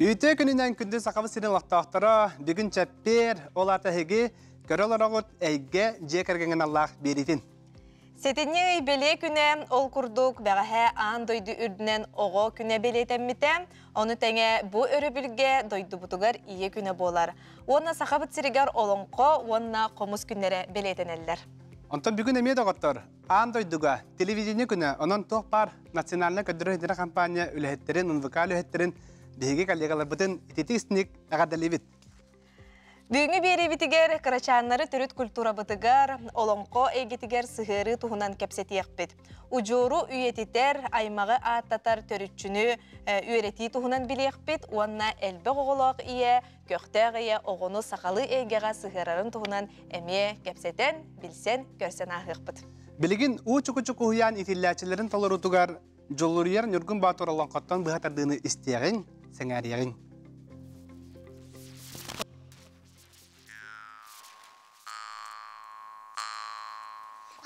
Үтүө күнүнэн күндү Сахабыт сирин олохтоохторо, бүгүн чэппиэр, ол аата эһиги көрө олороҕут эйгэ дьиэ кэргэҥҥин аллаах биэриитин. Сэтинньи ый бэлиэ күнэ ол курдук бэҕэһээ аан дойду үрдүнэн оҕо күнэ бэлиэтэммитэ. Ону тэҥэ бу өрөбүлгэ дойдубутугар ийэ күнэ буолар. Уонна Сахабыт сиригэр олоҥхо уонна хомус күннэрэ бэлиэтэнэллэр. Онтон бүгүн эмиэ доҕоттор, аан дойдуга телевидение күнэ, онон туох баар национальнай көрдөрөр-иһитиннэрэр хампаанньа үлэһиттэрин, НВК үлэһиттэрин биһиги коллегаларбытын ититик-истиник эҕэрдэлиибит. Бүгүҥҥү биэриибитигэр кырачааннары төрүт культурабытыгар, олоҥхо эйгэтигэр сыһыарыы туһунан кэпсэтиэхпит. Удьуору үйэтитэр, аймаҕы ааттатар төрүччүнү үөрэтии туһунан билиэхпит уонна элбэх оҕолоох ийэ, көхтөөх ийэ оҕону сахалыы эйгэҕэ сыһыарарын туһунан эмиэ кэпсэтэн, билсэн, көрсөн ааһыахпыт. Билигин уу чуку-чуку уһуйаан иитиллээччилэрин толоруутугар Дьулуруйар Ньургун Боотур олоҥхоттон быһа тардыыны истиэҕиҥ, сэҥээриэҕиҥ.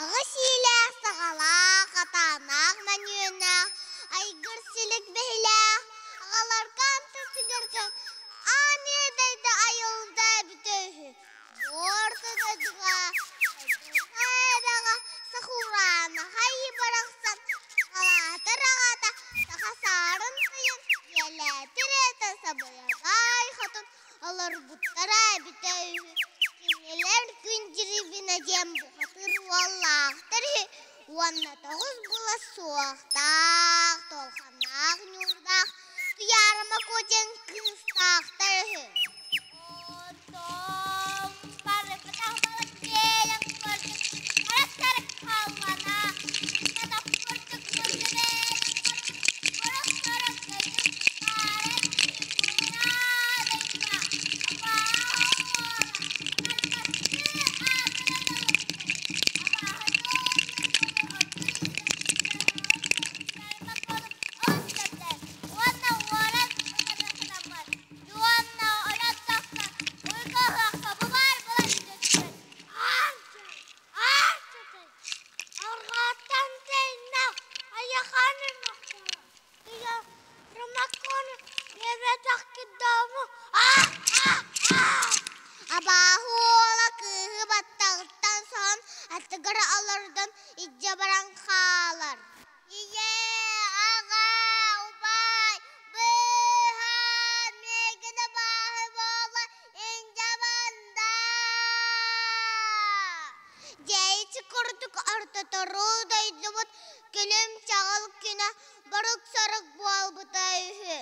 Аҕыс иилээх саҕалаах, атааннаах мөнүөннээх, айгыр силик бэһилээх, аҕаларга антысыгырга аан иэдэйдэ айылда эбитэ үһү. Буор дойдуга, эбэҕэ сахураана хайы барахсан, халаатар аҕата саха саарын тыйын, ийэлээтир этэ сабыйаҕай хотун олорбуттара эбитэ үһү. Кинилэр күн Дьирибинэ диэн бухатыыр уоллаахтар үһү уонна тоҕус була суохтаах, туолханнаах ньуурдаах Туйаарыма Куо диэн кыыстаахтар үһү. Оттон барыбытах балык курдук харах халлана, катах курдук мурдубэйэн курдук борох-сорох көтүм хаарын кураадайга абааһы уола арбаттыы аатыран олорбут абааһы уонна уоран ылары санаммат Уонна ойон тахсан уйга ыһыахха бу баар буолан түспүт. Аан Арҕааттан тэйнэ айаханы Ромакону биэрбэтэх киддому Абааһы уола кыыһы баттаҕыттан соһон аттыгар олордон илдьэ баран хаалар. Ийээ, аҕаа, убаай, быыһаан, миигин абааһы буола инньэ барда. Дьэ курдук ортоторуу дойдубут күлүм-чаҕыл күнэ борук-сорук буолбута үһү.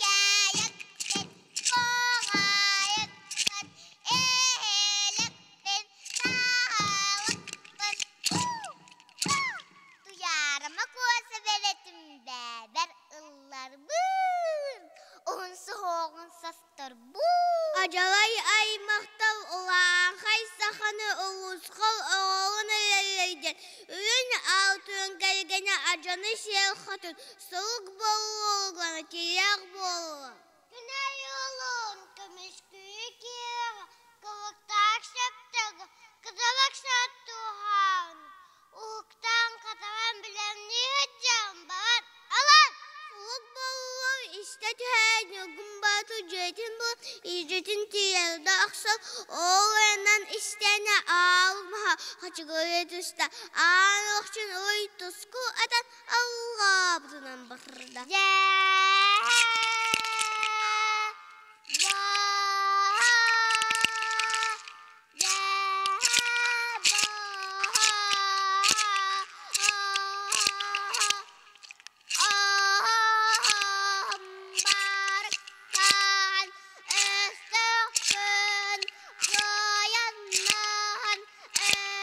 Егээйэкпин, хоҕайыкпын, эһэлэкпин, таһалыкпын. Туйаарыма куоса бэрэтим бээбэр ылларбын, уһун суһуоҕун состорбун. Адьалай аймахтал улаахай саханы улуусхал оҕолун өлөлөйдөн, үрүн алтын кэргэнэ адьаны сиэл хотун Сурук буолуоҕа, тирэх буолуо. Күн айылын көмүскүү киэҕэ, кылыктаах сөптөөх, кыталык саттуһаан, уһуктаан хатаран билэмнии сылдьан баран алан! Сурук буолуо истэ түһэн Ньургун Боотур дьиэтин булан илдьитин тиийэрдэ охсон ол айанан истээнэ аал маһа хачыгырыы түстэ аан охчун уй туску атан аллаабытынан барда.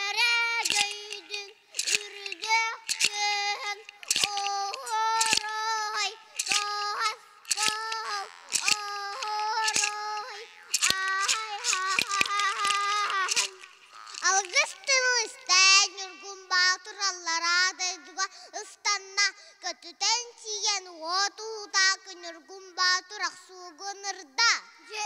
Өрөгөйдүн үрдүк күөн оһорон. Үс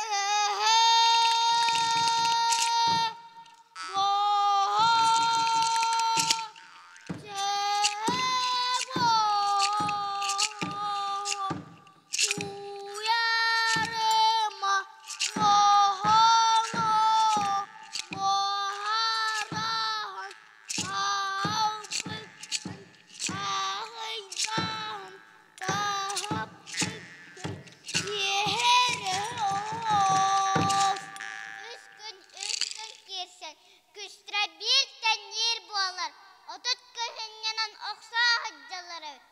күн үс күн киирсэн, күстэрэ биир тэҥниир буолар, 30 көһүнньэнэн охсо сылдьаллар эбит.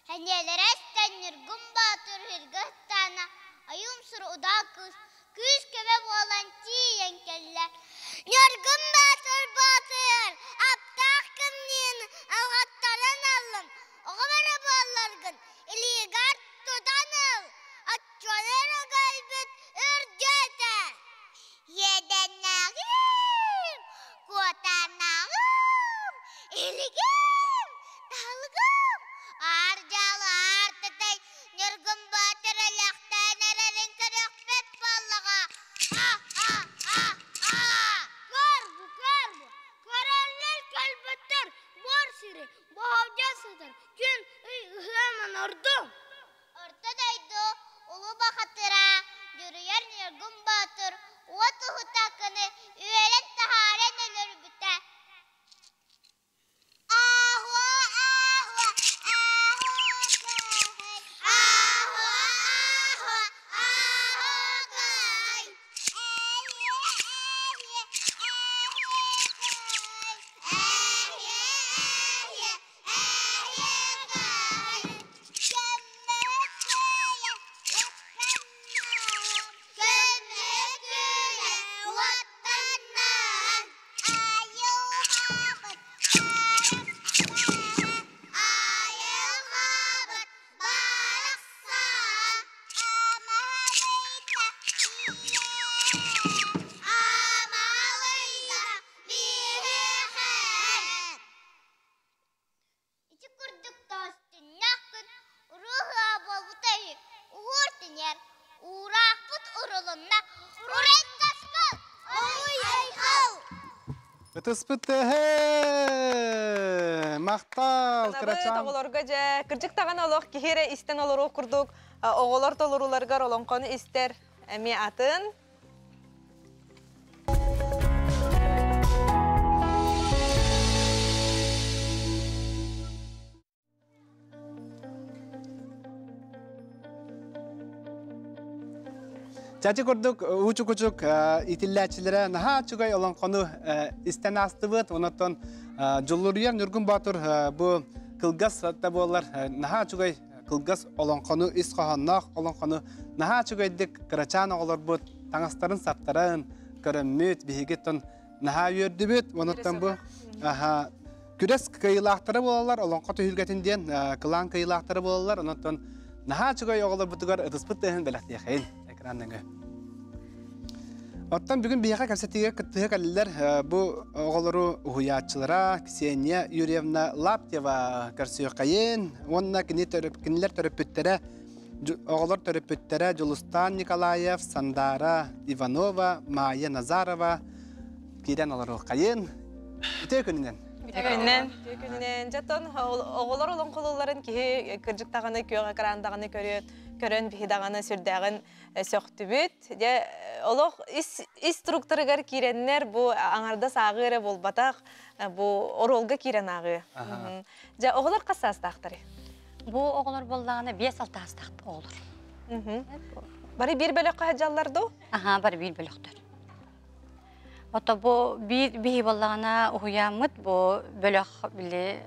Сэниэлэрэ эстэн Ньургун Боотур үһүргэ ыстаана ойуумсур удаа кыыс күүс-көмө буолан тиийэн кэллэ. Ньургун Боотур боотур, аптаах кымньыын алҕаттаран аллым, оҕом эрэ буолларгын илиигэр тутан ыл, оччону эрэ көрбүт үрдүөтэ. Иэдэннээҕим, куотааннааҕым, илигим, таһылыгым, аар-дьаалы аартатай Ньургун Боотур өлөхтөөн эрэрин көрүөхпүт буоллаҕа. А-а-а-а! Көр бу, көр бу, көрөллөр кэлбэттэр, буор сири боһолдьо сытар, күн ый ыһыаман ордуҥ. Орто дойду улуу бахатыра Дьуруйар Ньургун Боотур уот уһутакыны үөрэн таһааран өлөрбүтэ. Ааһуо, ааһуо, ааһуо кыһый, ааһуо, ааһуо, ааһуо кыһый, эйиэ, эйиэ, эйиэ кыһый, эйиэ, эйиэ, эйиэ кыһый. Көммөккүйэ уоттаннаһан, көммөккүйэ уоттаннаһан, айылҕабыт барахсан, айылҕабыт барахсан, амалыйда ийэ, амалыйда биһиэхэ. Ити курдук тоостуннах күн уруһуйа буолбута үһү. Уһуур тиниэр, уураахпыт урулунна, урайдаспыт, уруй-айхал! Ытыспыт Махтал, кырачаан. Оҕолорго дьэ, кырдьык даҕаны олох киһи эрэ истэн олоруох курдук оҕолор толорууларыгар олоҥхону истэр эмиэ атын. Чачы курдук уучук-учук итиллээччилэрэ наһаа үчүгэй олоҥхону истэн аастыбыт. Онон Дьуллуруйар Ньургун Боотур бу кылгас да буоллар наһаа үчүгэй кылгас олоҥхону ис хоһоонноох олоҥхону наһаа үчүгэйдик кырачаан оҕолорбут таҥастарын саптарын көрөммүт биһиги наһаа үөрдүбүт. Онуттан бу күрэс кыайыылаахтара буолаллар, олоҥхо түһүлгэтин диэн кылаан кыайыылаахтара буолаллар. Онуттан наһаа үчүгэй оҕолорбутугар ытыспыт тыаһын бэлэхтиэхэйин экран нөҥүө. Оттон бүгүн биһиэхэ кэпсэтиигэ кыттыһа кэллилэр бу оҕолору уһуйааччылара Ксения Юрьевна Лаптева көрсүөххэйин уонна кини кинилэр төрөппүттэрэ оҕолор төрөппүттэрэ Дьулустаан Николаев, Сандаара Иванова, Майя Назарова киирэн олоруоххайын. Үтүө күнүнэн! Үтүө күнүнэн! Үтүө күнүнэн! Дьэ, оҕолор олоҥхолуулларын киһи кырдьык даҕаны күөх экран даҕаны көрөн биһи даҕаны сүрдээҕин сөхтүбүт. Дьэ, олох ис, ис туруктарыгар киирэннэр бу аҥардас ааҕыы эрэ буолбатах, бу оруолга киирэн ааҕыы. Дьэ, оҕолор хас саастаахтарый? Бу оҕолор буоллаҕына 5-6 саастаах оҕолор. Бары биир бөлөххө сылдьаллар дуу? Аха, бары биир бөлөхтөр. Ото бу биир биһи буоллаҕына уһуйааммыт бу бөлөх били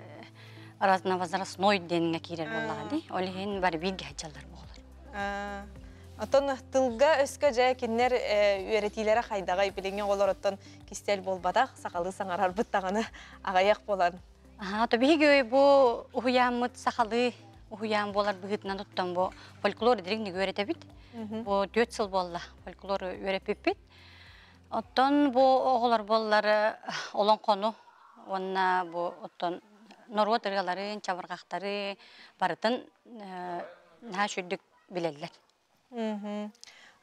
разновозрастной диэҥҥэ киирэр буоллаҕа дии. Ол иһин бары бииргэ сылдьаллар буолар. Оттон тылга өскө дьэ кинилэр үөрэтиилэрэ хайдаҕай билиҥҥи оҕолор оттон кистэл буолбатах сахалыы саҥарарбыт даҕаны аҕыйах буолан. Аха, то биһиги бу уһуйааммыт сахалыы уһуйаан буолар быһыытынан оттон бу фольклор дириҥник үөрэтэбит. Бу 4 сыл буолла фольклор үөрэппиппит. Оттон бу оҕолор буоллар олоҥхону уонна бу оттон норуот ырыаларын, чабырҕахтары барытын наһаа үчүгдүк билэллэр.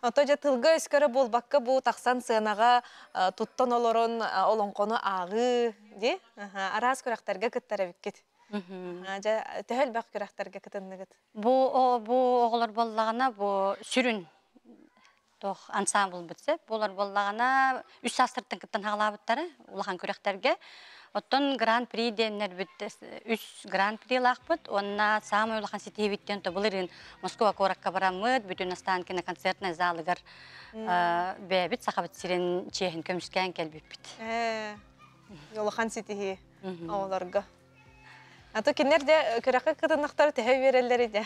Ото дьэ тылга өскөрө буолбакка бу тахсан сыанаҕа туттан олорон олоҥхону ааҕыы дии. Араас күрэхтэргэ кыттар эбиккит. Дьэ төһө элбэх күрэхтэргэ кытынныгыт? Бу бу оҕолор буоллаҕына бу сүрүн туох ансаамбылбыт сөп буолар буоллаҕына үс саастартан кыттан хаалаабыттара улахан күрэхтэргэ. Оттон гран-при диэннэрбит үс гран-прилаахпыт уонна саамай улахан ситиһиибиттэн тобулырыын Москва куоракка бараммыт бүтүн Останкино концертнай залыгар бэйэбит Сахабыт сирин чиэһин көмүскээн кэлбиппит. Улахан ситиһии оҕолорго. А то кинилэр дьэ күрэххэ кытыннахтара төһө үөрэллэр дьэ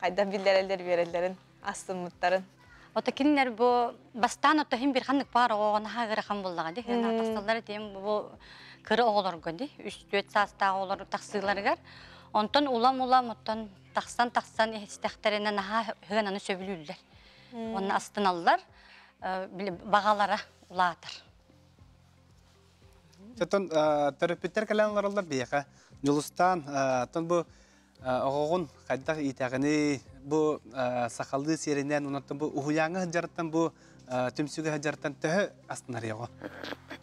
хайдах биллэрэллэр үөрэллэрин астыммыттарын. Ото кинилэр бу бастаан ото иһин бир ханнык паар оҕоҕо наһаа ыарахан буоллаҕа дии. Тахсаллар этим бу кыра оҕолорго дии 3-4 саастаах оҕолор тахсыыларыгар. Онтон улам-улам оттон тахсан-тахсан истэхтэринэ наһаа сыананы сөбүлүүллэр. Уонна астыналлар, баҕалара улаатар. Оттон төрөппүттэр кэлэн олороллор биһиэхэ. Дьулустаан, оттон бу оҕоҕун хайдах иитэҕиний, бу сахалыы сиэринэн, онтон бу уһуйааҥҥа сылдьарыттан бу түмсүүгэ сылдьарыттан төһө астынарыаҕа?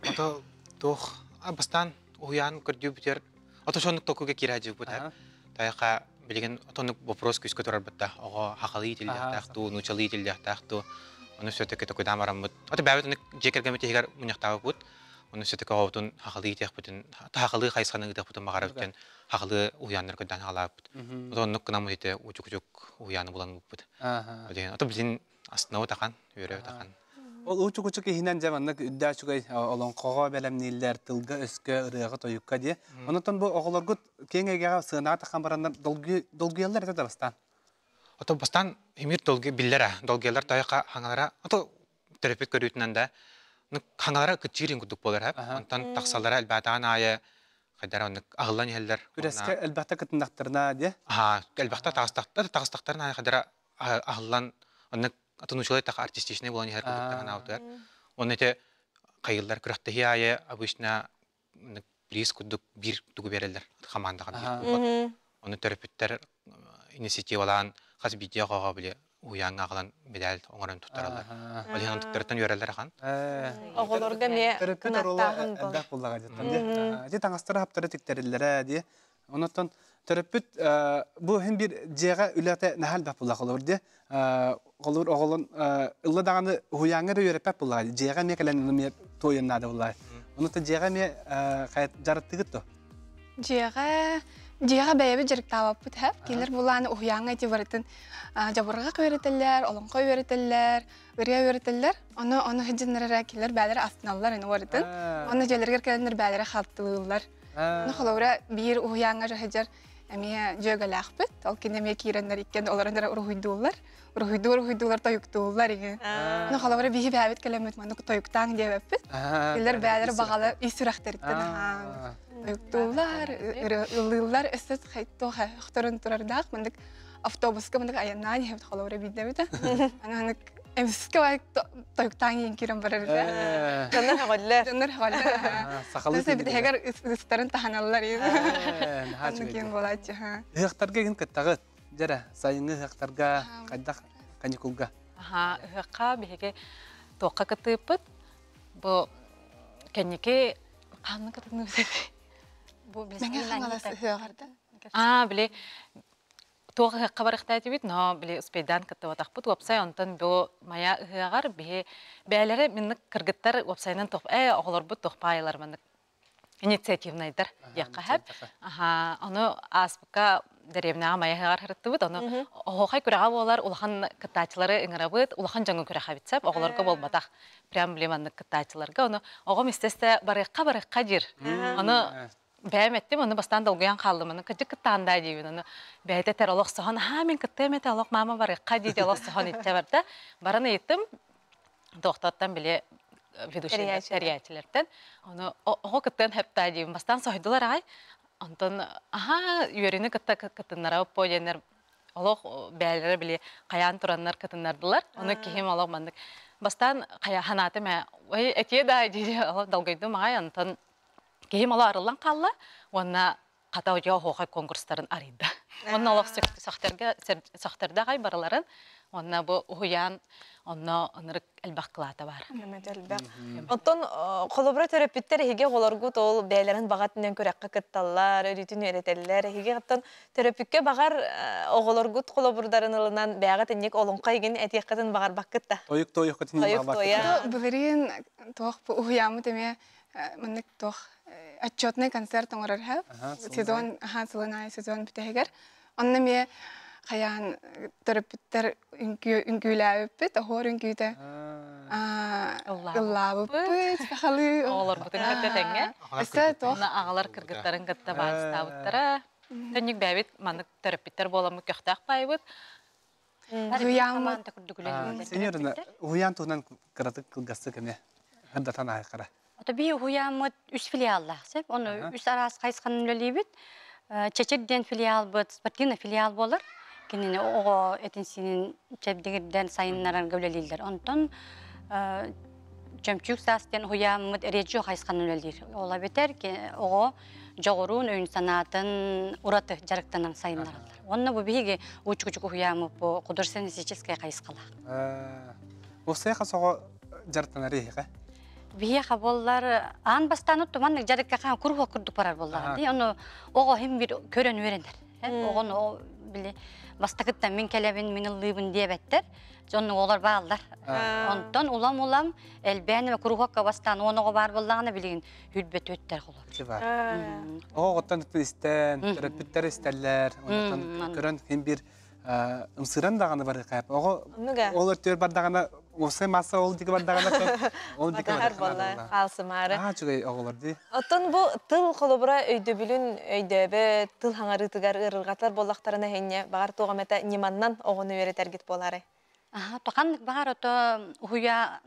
Ото туох бастаан уһуйаан көрдүүбүтүгэр ото соннук токуга киирэ сылдьыбыт. Тайаха билигин отоннук вопрос күүскэ турарбытта. Оҕо хахалыы иитиллиэхтээх дуу, нуучалыы иитиллиэхтээх дуу. Ону все-таки токуйдаан бараммыт. Ото бэйэбит оннук дьиэ кэргэммит иһигэр мунньахтаабыппыт. Ону все-таки оҕобутун хахалыы иитиэхпитин, хахалыы хайысханы ыытыахпытын баҕарабыт диэн хахалыы уһуйааннар көрдөөн хаалаабыппыт. Ото оннук гынан ити учук-учук уһуйааны булан ылбыппыт. Ото билин астынабыт ахан, үөрөбүт ахан. Ол уучук-учук иһинэн дьэ маннык үрдээх үчүгэй олоҥхоҕо бэлэмнииллэр, тылга-өскө, ырыаҕа-тойукка диye. Онотон бу оҕолоргут киэҥ эйгэҕэ сыанаҕа таххан бараннар долгуйаллар этэ да бастаан? Ото бастаан имир долгуй биллэр долгуйалар тойоха хаҥалара ото төрөппүт көрүүтүнэн да хаҥалара кыччыыр курдук буолар онтон тахсаллара элбээтаҕын аайы хайдара оннук аһыллан иһэллэр. Күрэскэ элбэхтэ кытыннахтарына диye? Аа, элбэхтэ таҕыстахтар таҕыстахтарын аайы хайдара аһыллан оннук атын учулай так артистичный буолан иһэр курдук таһанаабытыгар. Онно ити хайыллар күрэхтэһии аайы обычно приз курдук биир тугу береллер хамаандаҕа биир кубок. Ону төрөппүттэр инициативалаан хас биирдии оҕоҕо били уһуйааҥҥа аҕалан медаль оҥорон туттараллар. Ол иһин онтуктарыттан үөрэллэр ахан. Оҕолорго эмиэ Төрөппүт оруола элбэх буоллаҕа дии. Ити таҥастары хаптары тиктэриллэрэ дии. Онон төрөппүт бу иһин биир дьиэҕэ үлэтэ наһаа элбэх буолла холобур дии. Холобур оҕолон ылла даҕаны уһуйааҥҥа эрэ үөрэппэт буоллаҕа дьиэҕэ эмиэ кэлэн эмиэ туойан наада буоллаҕа. Онон дьиэҕэ эмиэ дьарыктыгыт дуо? Дьиэҕэ дьиэҕэ бэйэбит дьарыктаабаппыт һэп. Кинилэр булааны уһуйааҥҥа ити барытын дьабырҕах үөрэтэллэр, олоҥхо үөрэтэллэр, ырыа үөрэтэллэр. Ону ону сылдьаннар эрэ кинилэр бээлэрэ астыналлар ини барытын. Онно дьиэлэригэр кэлэннэр бээлэрэ халтылыыллар. Ну, холобура, биир уһуйааҥҥа сылдьар эмиэ дьүөгэлээхпит. Ол кини эмиэ киирэннэр иккиэн олорон эрэ уруһуйдууллар. Уруһуйдуур уруһуйдуулар тойуктууллар иҥин. Ну, холобура, биһи бэйэбит кэлэммит маннык тойуктааҥ диэбэппит. Кинилэр бэйэлэрэ баҕала ис сүрэхтэриттэн аһаан тойуктууллар, ыллыыллар, өссө туох охторун турардаах маннык автобуска маннык айаннаан иһэбит холобура биирдэбит. Аны эмискэ тойуктаан иин киирэн барар этэ. Дьоннор хөҕөллөр. Дьоннор хөҕөллөр. Сахалыы Тэһэгэр ыстарын таһаналлар. Оннук киин буолааччы. Ыһыахтарга игин кыттаҕыт. Дьэрэ, сайыҥҥы ыһыахтарга хайдах каникулга? Аха, ыһыахха биһиги туохха кыттыыппыт. Бу кэнники ханна кытынныбыт Бу Мэҥэ Хаҥалас ыһыаҕарда. Аа, били туох ыһыахха барыахтаатыбыт, но били успейдаан кыттыбатахпыт. Уопсай онтон бу мая ыһыаҕар биһи бээлэрэ миннык кыргыттар уопсайынан туох оҕолорбут туох паайалар маннык инициативнайдар диэххэ сөп. Аха, ону ааспыкка дэриэбинэҕэ мая ыһыаҕар сырыттыбыт. Ону оһуохай күрэҕэ буолар улахан кыттааччылары ыҥырабыт, улахан дьоҥҥо күрэхэбит сөп, оҕолорго буолбатах. Прям били маннык кыттааччыларга ону оҕом истэ-истэ барыахха барыахха диир. Ону бэйэм эттим, ону бастаан долгуйан хааллым, ону кырдьык кыттаан даа диибин, ону бэйэтэ этэр олох соһон, аһаа мин кыттыам этэ, олох маама барыахха дии олох соһон иччэ барда. Баран ыйыттым, туохтаттан били ведущий тэрийээччилэртэн. Ону оҕо кыттыан хэптаа диибин, бастаан соһуйдулар аҕай. Онтон аһаа үөрүүнү кытта кытыннара оппо диэннэр олох бээлэрэ били хайаан тураннар кытыннардылар. Ону киһим олох маннык бастаан хайа ханаатым ээ, ой этиэ даа дии олох долгуйдум аҕай, онтон Киһим оло арыллан хаалла уонна хата одьоо оһуохай конкурстарын арыйда. Онно олох сөхтөргө сөхтөрдө аҕай барыларын. Онна бу уһуйаан онно ынырык элбэх кылаата бар. Элбэх. Оттон холобура төрөппүттэр эһиги оҕолоргут ол бэйэлэрин баҕа өттүнэн күрэххэ кытталлар, өрүүтүн үөрэтэллэр. Эһиги оттон төрөппүккэ баҕар оҕолоргут холобурдарын ылынан бэйэҕит инник олоҥхо игин этиэххитин баҕарбаккыт да? Тойук тойуккутун Тойук туойа. Былырыын туох бу уһуйааммыт эмиэ маннык туох отчетный концерт оҥорор һэ. Сезон аха сылын аайы сезон бүтэһигэр. Онно эмиэ хайаан төрөппүттэр үҥкүүлээбиппит, оһуор үҥкүүтэ ыллаабыппыт, сахалыы. Оҕолорбутун кытта тэҥҥэ. Өссө туох аҕалар кыргыттарын кытта баастаабыттара. Төннүк бэйэбит маннык төрөппүттэр буоламмыт көхтөөх баайбыт. Уһуйааммыт Сеньорина, уһуйаан туһунан кыратык кылгастык эмиэ хырдатан аайқара. Ото би уһуйааммыт үс филиаллаах сөп. Ону үс араас хайысханан үлэлиибит. Чэчир диэн филиалбыт спортивный филиал буолар. Кинини оҕо этин-сиинин чэбдигирдэн сайыннарарга үлэлииллэр. Онтон Чөмчүүк саас диэн уһуйааммыт реджио хайысханан үлэлиир. Ол эбэтэр оҕо дьоҕуруун өйүн-санаатын ураты дьарыктанан сайыннараллар. Онно бу биһиги уучук-учук уһуйааммыт бу художественно-эстетическэй хайысхалаах. Уопсайа хас оҕо дьарыктанар иһиэхэ? Биһиэхэ буоллар аан бастаан оттуманнык дьарыкка хаан куруһуок курдук барар буоллаҕа дии. Ону оҕо иһин бир көрөн үөрэнэр. Оҕону били бастакыттан мин кэлэбин, мин ыллыыбын диэбэттэр. Дьоннук оҕолор бааллар. Онтон улам-улам элбээн куруһуокка бастаан уон оҕо баар буоллаҕына билигин хүрбэт өттөр холор. Оҕоттон истэн, төрөппүттэр истэллэр, онтон көрөн ким бир ымсыран даҕаны барыахха. Оҕо ол өртүөр бардаҕына уопсай масса ол диги бардаҕына ол диги бардаҕына хаалсымаары. Аа үчүгэй оҕолор дии. Оттон бу тыл холобура өйдөбүлүн өйдөөбөт, тыл хаҥарыытыгар ыарырҕатар буоллахтарына иһинньэ баҕар туох эмэтэ ньыманнан оҕону үөрэтэргит буолаарай? Аха, ханнык баҕар ото уһуйа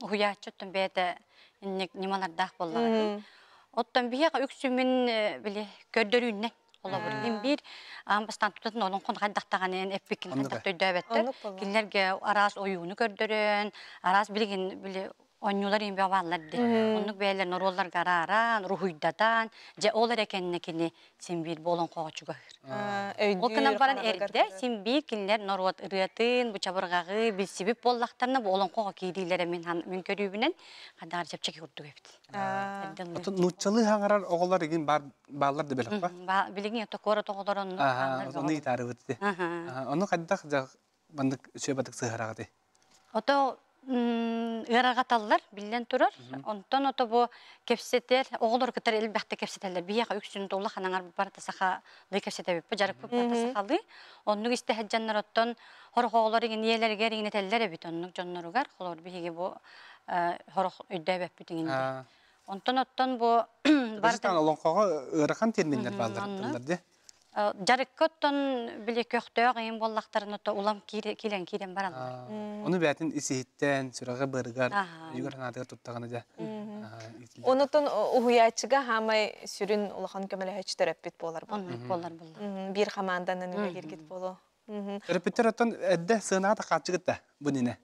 уһуйааччы оттон бэйэтэ инник ньымалардаах буоллаҕа дии. Оттон биһиэхэ үксүмүн били көрдөрүүннэн холобур иһин биир аан бастаан тутатын олоҥхон хайдахтаҕанын эппиккин хайдах өйдөөбөттөр. Кинилэргэ араас ойууну көрдөрөн, араас билигин били Оонньуулар имбэ бааллар дии. Оннук бэйэлэр норуолларга арааран, руһуйдатан, дьэ ол эрэ кэннэ кини син биир бу олоҥхоҕо чугаһыыр. Ол гынан баран эрдэ син биир кинилэр норуот ырыатын, бу чабырҕаҕы билсибит буоллахтарына бу олоҥхоҕо киириилэрэ мин мин көрүүбүнэн хадаар чэпчэки курдук эбит. Отон нууччалыы хаҥарар оҕолор игин бар бааллар да бэлэхпэ. Билигин ото куорат оҕолор онну Ону ыйытаарыбыт. Ону хайдах маннык үчүгэй батык сыһараҕытый? Ото ыараҕаталлар, биллэн турар. Онтон ото бу кэпсэтэр, оҕолор кытары элбэхтик кэпсэтэллэр. Биһиэхэ үксүн улахан аҥар барыта сахалыы кэпсэтэбиппит, дьарыкпыт барыта сахалыы. Оннук истэ сылдьаннар оттон сорох оҕолор иҥин ийэлэригэр иҥнэтэллэр эбит оннук дьонноругар. Холобур биһиги бу сорох өйдөөбөппүт иҥин диэн. Онтон оттон бу барыта олоҥхоҕо ыарахан терминнэр бааллар дии. Дьарыкка оттон били көхтөөх эйим буоллахтарына то улам киирэн киирэн бараллар. Ону бээтин ис-иһиттэн, сүрэҕи быарыгар, өйүгэр санаатыгар туттаҕына дьэ. Онутун уһуйааччыга хаамай сүрүн улахан көмөлөһөччү төрөппүт буолар Оннук буолар буолла. Биир хамаанданан үлэлииргит буолуо. Төрөппүттэр оттон эрдэ сыанаҕа тахааччыгыт да бу нинэ.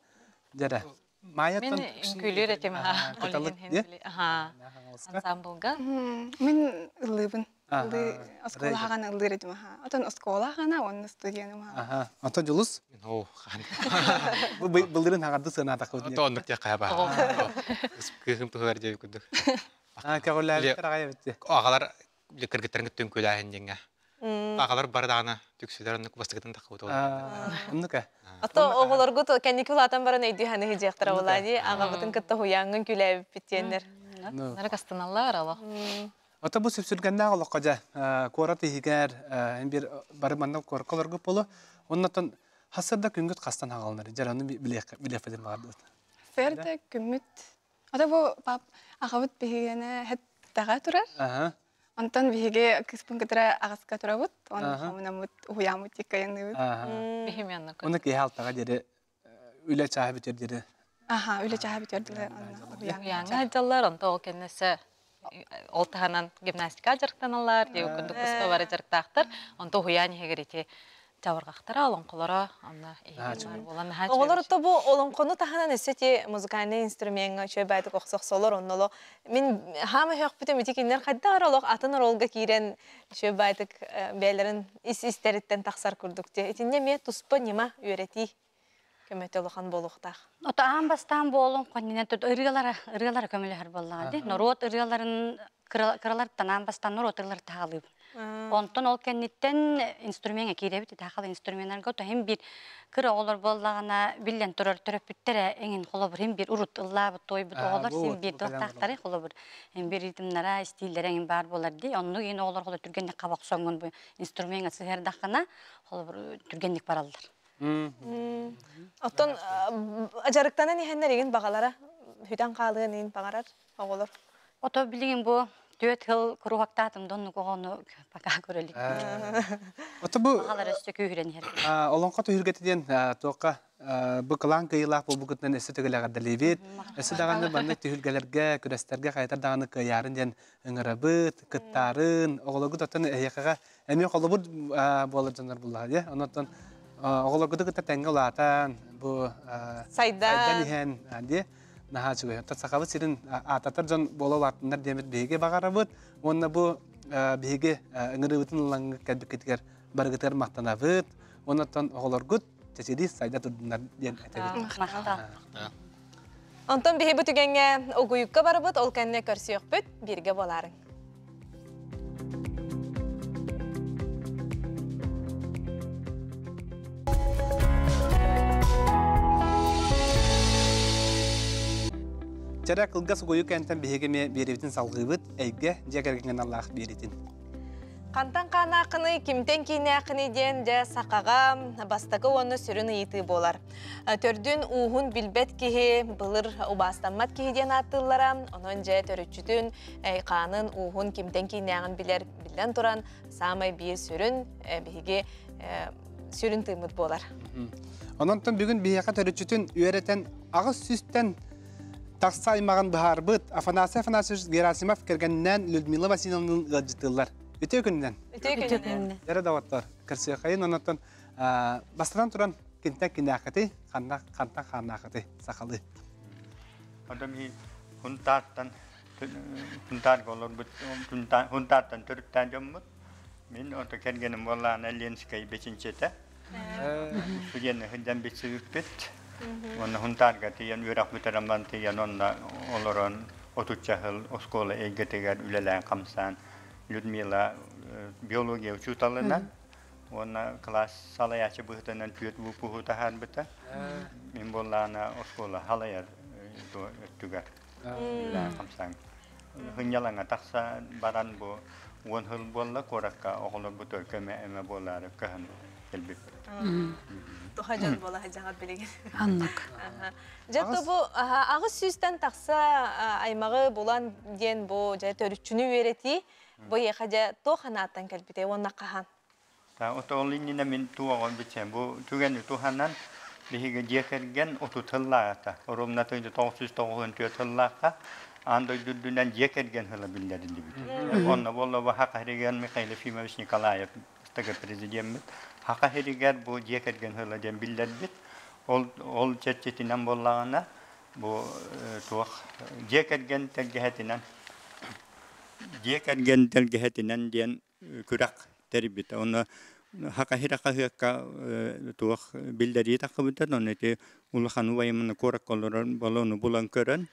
Дьэрэ. Мен үҥкүүлүүр этим Кыталык ансамблга. Мин ыллыыбын. Оскуола хаҕан ыллыыр этим аха. Отон оскуола хаҕана уонна студияным аха. Ото Дьулус? Оо, хаан. Былырын хаҕарды сыанаатахпыт. Ото оннук диэххэ баа. Кыыһым туһугар диэбит курдук. Көҕүлээбиттэр аҕай эбит. Аҕалар кыргыттарын кытта үҥкүүлээһин диэҥҥэ. Аҕалар бары даҕаны түксүлэр оннук бастакытын таххыбыт Оннук ээ. Ото оҕолоргут кэнники улаатан баран өйдүү саныы дьиэхтэрэ буолаа дии. Аҕабытын кытта уһуйааҥҥын күлээбиппит диэннэр. Нарык астыналлар олох. Ото бу сүпсүргэннээх олоххо дьэ куорат иһигэр бир бары манна куоракка олоргут болу. Оннотон хасырда күнгүт хастан хагалынар. Дьэр ону билиэхпитин баҕардыбыт. Сэрдэ күммүт. Ото бу пап аҕабыт биһигини хэттэҕэ турар. Онтон биһиги кыыспын кытары аҕыска турабыт. Онно хомунаммыт, уһуйааммыт тиккайанныыбыт. Биһимианна Оны киһи алтаҕа диэри үлэ чааһа бүтэр диэри. Аха, үлэ чааһа бүтэр диэри Уһуйааҥҥа сылдьаллар, онто ол кэннэсэ ол таһынан гимнастика дьарыктаналлар, диэбит курдук туспа бары дьарыктаахтар. Онто уһуйаан иһигэр ити чабырҕахтара, олоҥхолоро онно иһигэр буолан наһаа Оҕолор ото бу олоҥхону таһынан өссө ити музыкальнай инструмеҥҥа үчүгэй баайдык охсохсолор онноло мин хаама өһөхпүтүм ити кинилэр хайдах эрэ олох атын оруолга киирэн үчүгэй баайдык бэйэлэрин ис истэриттэн тахсар курдук дии итиннэ эмиэ туспа ньыма үөрэтии. көмөтө улахан буолуохтаах. Ото аан бастаан буолун коннинен тут ырыалара ырыалара көмөлөһөр буоллаҕа дии. Норуот ырыаларын кыралартан аан бастаан норуот ырыалары таһаалыыбын. Онтон ол кэнниттэн инструмеҥҥа киирэбит итаахал инструменнарга то хим биир кыра оҕолор буоллаҕына биллэн турар төрөппүттэрэ эҥин холобур хим биир урут ыллаабыт туойбут оҕолор син биир туохтаахтары холобур хим биир ритмнара истииллэрэ эҥин баар буолар дии. Оннук иин оҕолор холобур түргэнник хаба охсоҥҥун бу инструмеҥҥа сыһыардаххына холобур түргэнник бараллар. Оттон дьарыктанан иһэннэр игин баҕалара хүтэн хаалыан иин баҕарар оҕолор. Ото билигин бу түөрт сыл куруһуктаатым да оннук оҕону пока көрө илик. Ото бу Баҕалар өссө күүһүрэн иһэр. Олоҥхо түһүлгэтэ диэн туохха бу кылаан кыайыылаах буолбуккутунан өссө төгүл эҕэрдэлиибит. Өссө даҕаны маннык түһүлгэлэргэ, күрэстэргэ хайатар даҕаны кыайаарын диэн ыҥырабыт, кыттаарын, оҕолоргут оттон эһиэхэҕэ эмиэ холобур буолар дьоннор буллаҕа дии. Онон оҕолоргуту кытта тэҥҥэ улаатан, бу сайдан иһэн дии наһаа үчүгэй. Оттон Сахабыт сирин аататар дьон буола улааттыннар диэммит биһиги баҕарабыт. Уонна бу биһиги ыҥырыыбытын ылаҥҥыт кэлбиккитигэр барыгытыгар махтанабыт. Уонна оттон оҕолоргут чэчирии сайда турдуннар диэн этэбит. Махтал. Онтон биһи бу түгэҥҥэ угуйукка барыбыт, ол кэннэ көрсүөхпүт, бииргэ буолаарыҥ. Чэрэ кылгас угуйук кэнтэн биһиги эмиэ биэрэбитин салҕыыбыт, эйгэ дьиэ кэргэҥҥэ аналлаах биэритин. Хантан ханааххыный, кимтэн киинээххиний диэн дьэ сахаҕа бастакы уонна сүрүн ыйытыы буолар. Төрдүн ууһун билбэт киһи былыр убаастаммат киһи диэн ааттыыллара. Онон дьэ төрүччүтүн, хаанын, ууһун кимтэн киинээҕин билэр биллэн туран саамай биир сүрүн биһиги сүрүн тыыммыт буолар. Ононтон бүгүн биһиэхэ төрүччүтүн үөрэтэн аҕыс сүүстэн тахса аймаҕын быһаарбыт Афанасий Афанасьевич Герасимов кэргэнинээн Людмила Васильевналыын ыалдьытыыллар. Үтүө күнүнэн. Үтүө күнүнэн. Дьэрэ доҕоттор, көрсүөххэйин ононтон бастатан туран кинтэн кинээххитий, ханна хантан хааннааххытый сахалыы. Адам хунтаартан хунтаарга олорбут хунтаартан төрүттээн дьоммут. Мин ото кэргэним буоллаана Ленскэй бэчинчэтэ. Студенны сылдьан билсибиппит. Уонна Хунтаарга тиийэн үөрэх бүтэрэн баран тиийэн онно олорон отучча сыл оскуола эйгэтигэр үлэлээн хамсаан Людмила биология учууталынан уонна кылаас салайааччы быһыытынан түөрт выпуһу таһаарбыта. Мин буоллаҕына оскуола салайар өттүгэр үлэлээн хамсаан сынньалаҥа тахса баран бу уон сыл буолла куоракка оҕолорбутугар көмө эмэ буолаары көһөн кэлбиппит. Туха дьон буола сылдьаҕыт билигин. Аннык. Дьэ бу аҕыс сүүстэн тахса аймаҕы булан диэн бу дьэ төрүччүнү үөрэтии бу эйиэхэ дьэ туох анааттан кэлбитэй уонна хаһан? Ол иннинэ мин туоҕун бичэн бу түгэни туһанан биһиги дьиэ кэргэн 30 сыллааҕыта оруобуна 994 сыллаахха аан дойду үрдүнэн дьиэ кэргэн сыла биллэриллибит. Онно буолла бу Саха сиригэр Михаил Ефимович Николаев бастакы президеммит Саха сиригэр бу дьиэ кэргэн сыла диэн биллэрбит. Ол ол чэрчитинэн буоллаҕына бу туох дьиэ кэргэн тэлгэһэтинэн дьиэ кэргэн тэлгэһэтинэн диэн күрэх тэрийбитэ. Онно Хакахира хаһыакка туох биллэрии тахсыбыта, онно ити улахан убайым куоракка олорор болону булан көрөн,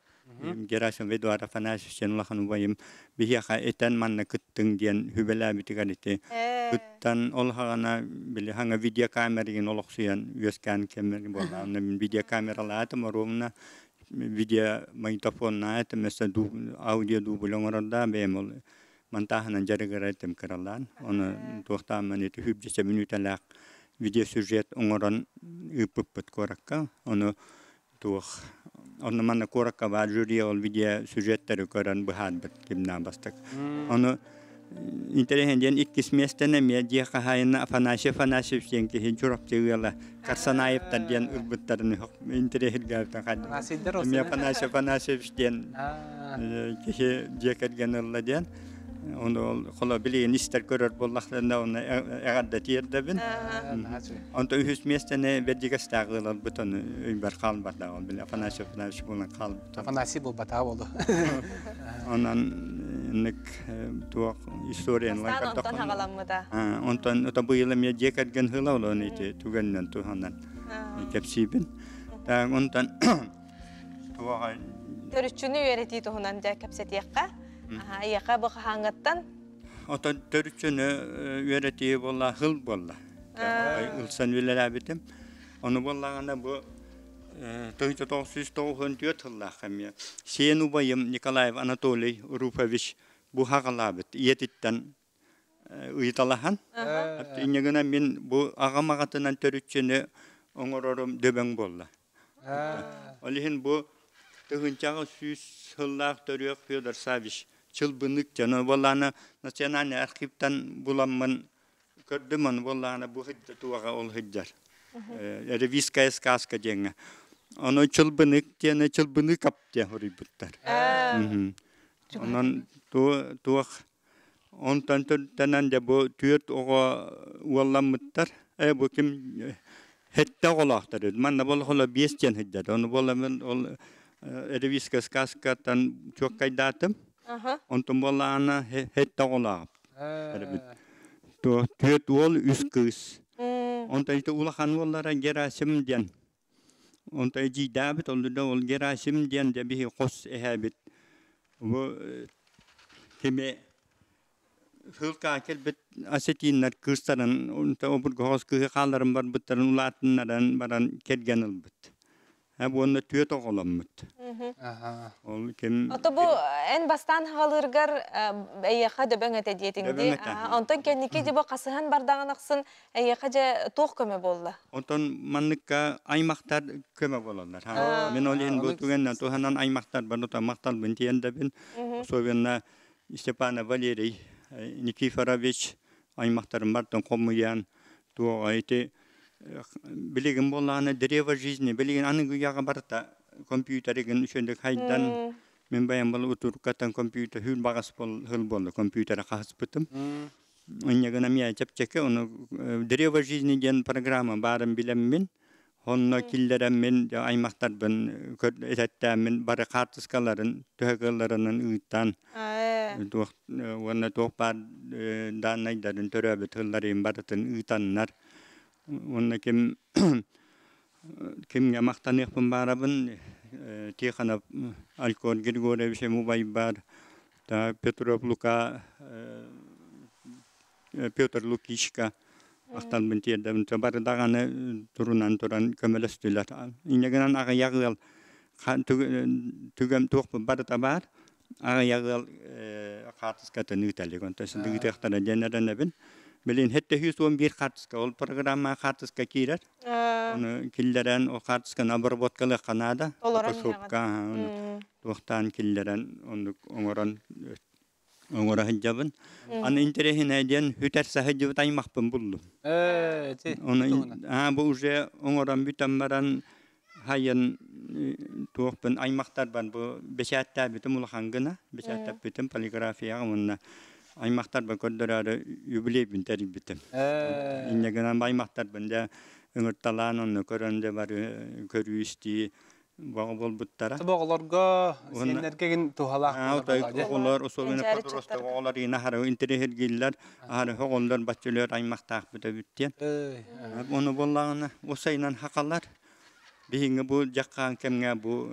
Герасим Эдуард Афанасьевич диэн улахан убайым биһиэхэ этэн манна кыттыҥ диэн сүбэлээбитигэр ити кыттан ол хаҕана били хаҥа видеокамеригин олохсуйан үөскээн кэмэр буолла. Онно мин видеокамералаатым оруобуна видео магнитофоннаатым өссө аудио дубль оҥорордаа бэйэм ол Монтааһынан дьарыгырар этим кыралаан. Ону туохтааммын ити сүүрбэччэ мүнүүтэлээх видеосюжет оҥорон ыыппыппыт куоракка. Ону туох онно манна куоракка баар жюри ол видеосюжеттары көрөн быһаарбыт кимнээх бастак. Ону интэриэһин диэн иккис миэстэни эмиэ дьиэ хаһаайына Афанасий Афанасьевич диэн киһи Чурапчы ыала Карсанаевтар диэн ылбыттарын интэриэһиргээбитин Эмиэ Афанасий Афанасьевич диэн киһи дьиэ кэргэн ылла диэн ону ол холо билигин истэр көрөр буоллахтарына оны эҕэрдэ тиэрдэбин онто үһүс миэстэни бэрдьигэстээх ыаларбыт ону өйбөр хаалбатах ол били Афанасий Афанасьевич буолан хаалбыт Афанасий буолбатаҕа буолу онон инник туох историяны онтон хаҕаламмыта онтон ото быйыл эмиэ дьиэ кэргэн сыла олон ити түгэнинэн туһанан. Кэпсиибин. Онтон туоҕа Төрүччүнү үөрэтии туһунан дьэ кэпсэтиэххэ. Айыаха бу хаһааҥҥыттан? Отон төрүччүнү үөрэтии буолла, хыл буолла. Ылсан үлэлээбитим. Ону буоллаҕына бу 1994 сыллаах эмиэ сиэн убайым Николаев Анатолий Руфович бу хаҕалаабыт ийэтиттэн ыйыталаһан инньэ гынан мин бу аҕам аҕатынан төрүччүнү оҥорорум дөбөҥ буолла. Ол иһин бу тыһыынчаҕа сүүс сыллаах төрүөх Федор Савич Чылбынык дьоно буоллаана национальный архивтан буламмын көрдүм ону буоллаана бу туоҕа ол сылдьар. Ревизская сказка диэҥҥэ. Ону Чылбынык диэни Чылбыныкап диэн хоруйбуттар. Онон туох Онтон төрүттэнэн дьэ бу түөрт оҕо уолламмыттар. Э бу ким сэттэ оҕолоохтор үһү. Манна буолла биэс диэн сылдьар. Ону буолла мин ол ревизская сказкаттан чуоккайдаатым. Онтон буоллаҕына сэттэ оҕолоох эбит. Түөрт уол, үс кыыс. Онтон ити улахан уоллара Герасим диэн. Онтон эдьиийдээбит, ол да ол Герасим диэн дьэ биһи хос эһээбит. Бу кими сылка кэлбит осетиннар кыыстарын обургу соҕус кыыһы хаалларан барбыттарын улаатыннаран баран кэргэн ылбыт. Уонна түөрт оҕоломмут. Ол ким Ото бу эн бастаан хаҕалыыргар эйиэхэ дөбөҥ этэ диэтиҥ Дөбөҥ дии. этэ. Онтон кэнники дьэ бу хасыһан бардаҕын ахсын эйиэхэ дьэ туох көмө буолла? Онтон манныкка аймахтар көмө буолаллар. Мин ол иһин бу түгэннэн туһанан аймахтарбар махталбын тиэрдэбин. Особенно Степана Валерий Никифорович аймахтарым бартан хомуйан туоҕа ити билигин буоллаҕына древо жизни билигин аныгы үйэҕэ барыта компьютеригин үчүгэй хайдан мин баян был утуркаттан компьютер хүл баҕас хыл буолла компьютера хаһыспытым Инньэ гынан эмиэ чэпчэки, ону «Древо жизни» диэн программа баарын билэммин, онно киллэрэммин, аймахтарбын этэттээммин бары хаартыскаларын төһө кыалларынан ыыттаан туох уонна туох баар дааннайдарын төрөөбүт тылларын барытын ыытаннар уонна ким кимҥэ махтаныахпын баарабын Тихонов Алькон Григорьевич убайбар Петров Лука Петр Лукичка махталбын тиэрдэбин бары даҕаны турунан туран көмөлөстүлэр инньэ гынан аҕыйах ыал түгэм туохпун барыта баар аҕыйах ыал хаартыскатын ыыта илик онтон ыытыахтара диэн эрэнэбин билин 711 хаартыска ол программа хаартыска киирэр ону киллэрэн ол хаартысканы обработкалыахха наада фотошопка туохтаан киллэрэн оннук оҥорон оҥоро сылдьабын. Аны интэриэһинэй диэн үтэр саһылдьыбыт аймахпын буллум. Оны бу уже оҥорон бүтэн баран хайын туохпун аймахтарбан бу бэчээттээбитим улахан гына бэчээттэппитим полиграфияҕа уонна аймахтарбын көрдөрөөрү юбилейбин тэрийбитим. Инньэ гынан аймахтарбын дьэ ыҥырталаан онно көрөн дьэ бары көрүү-истии бөҕө буолбуттара. Оҕолорго сиэннэргэ гин туһалаах оҕолор особенно подросток оҕолор ина аһары интэриэһиргииллэр аһары оҕолор баччылар аймахтаахпыт эбит диэн. Ону буоллаҕына усайынан хахалар биһиҥҥи бу дьаххаан кэмҥэ бу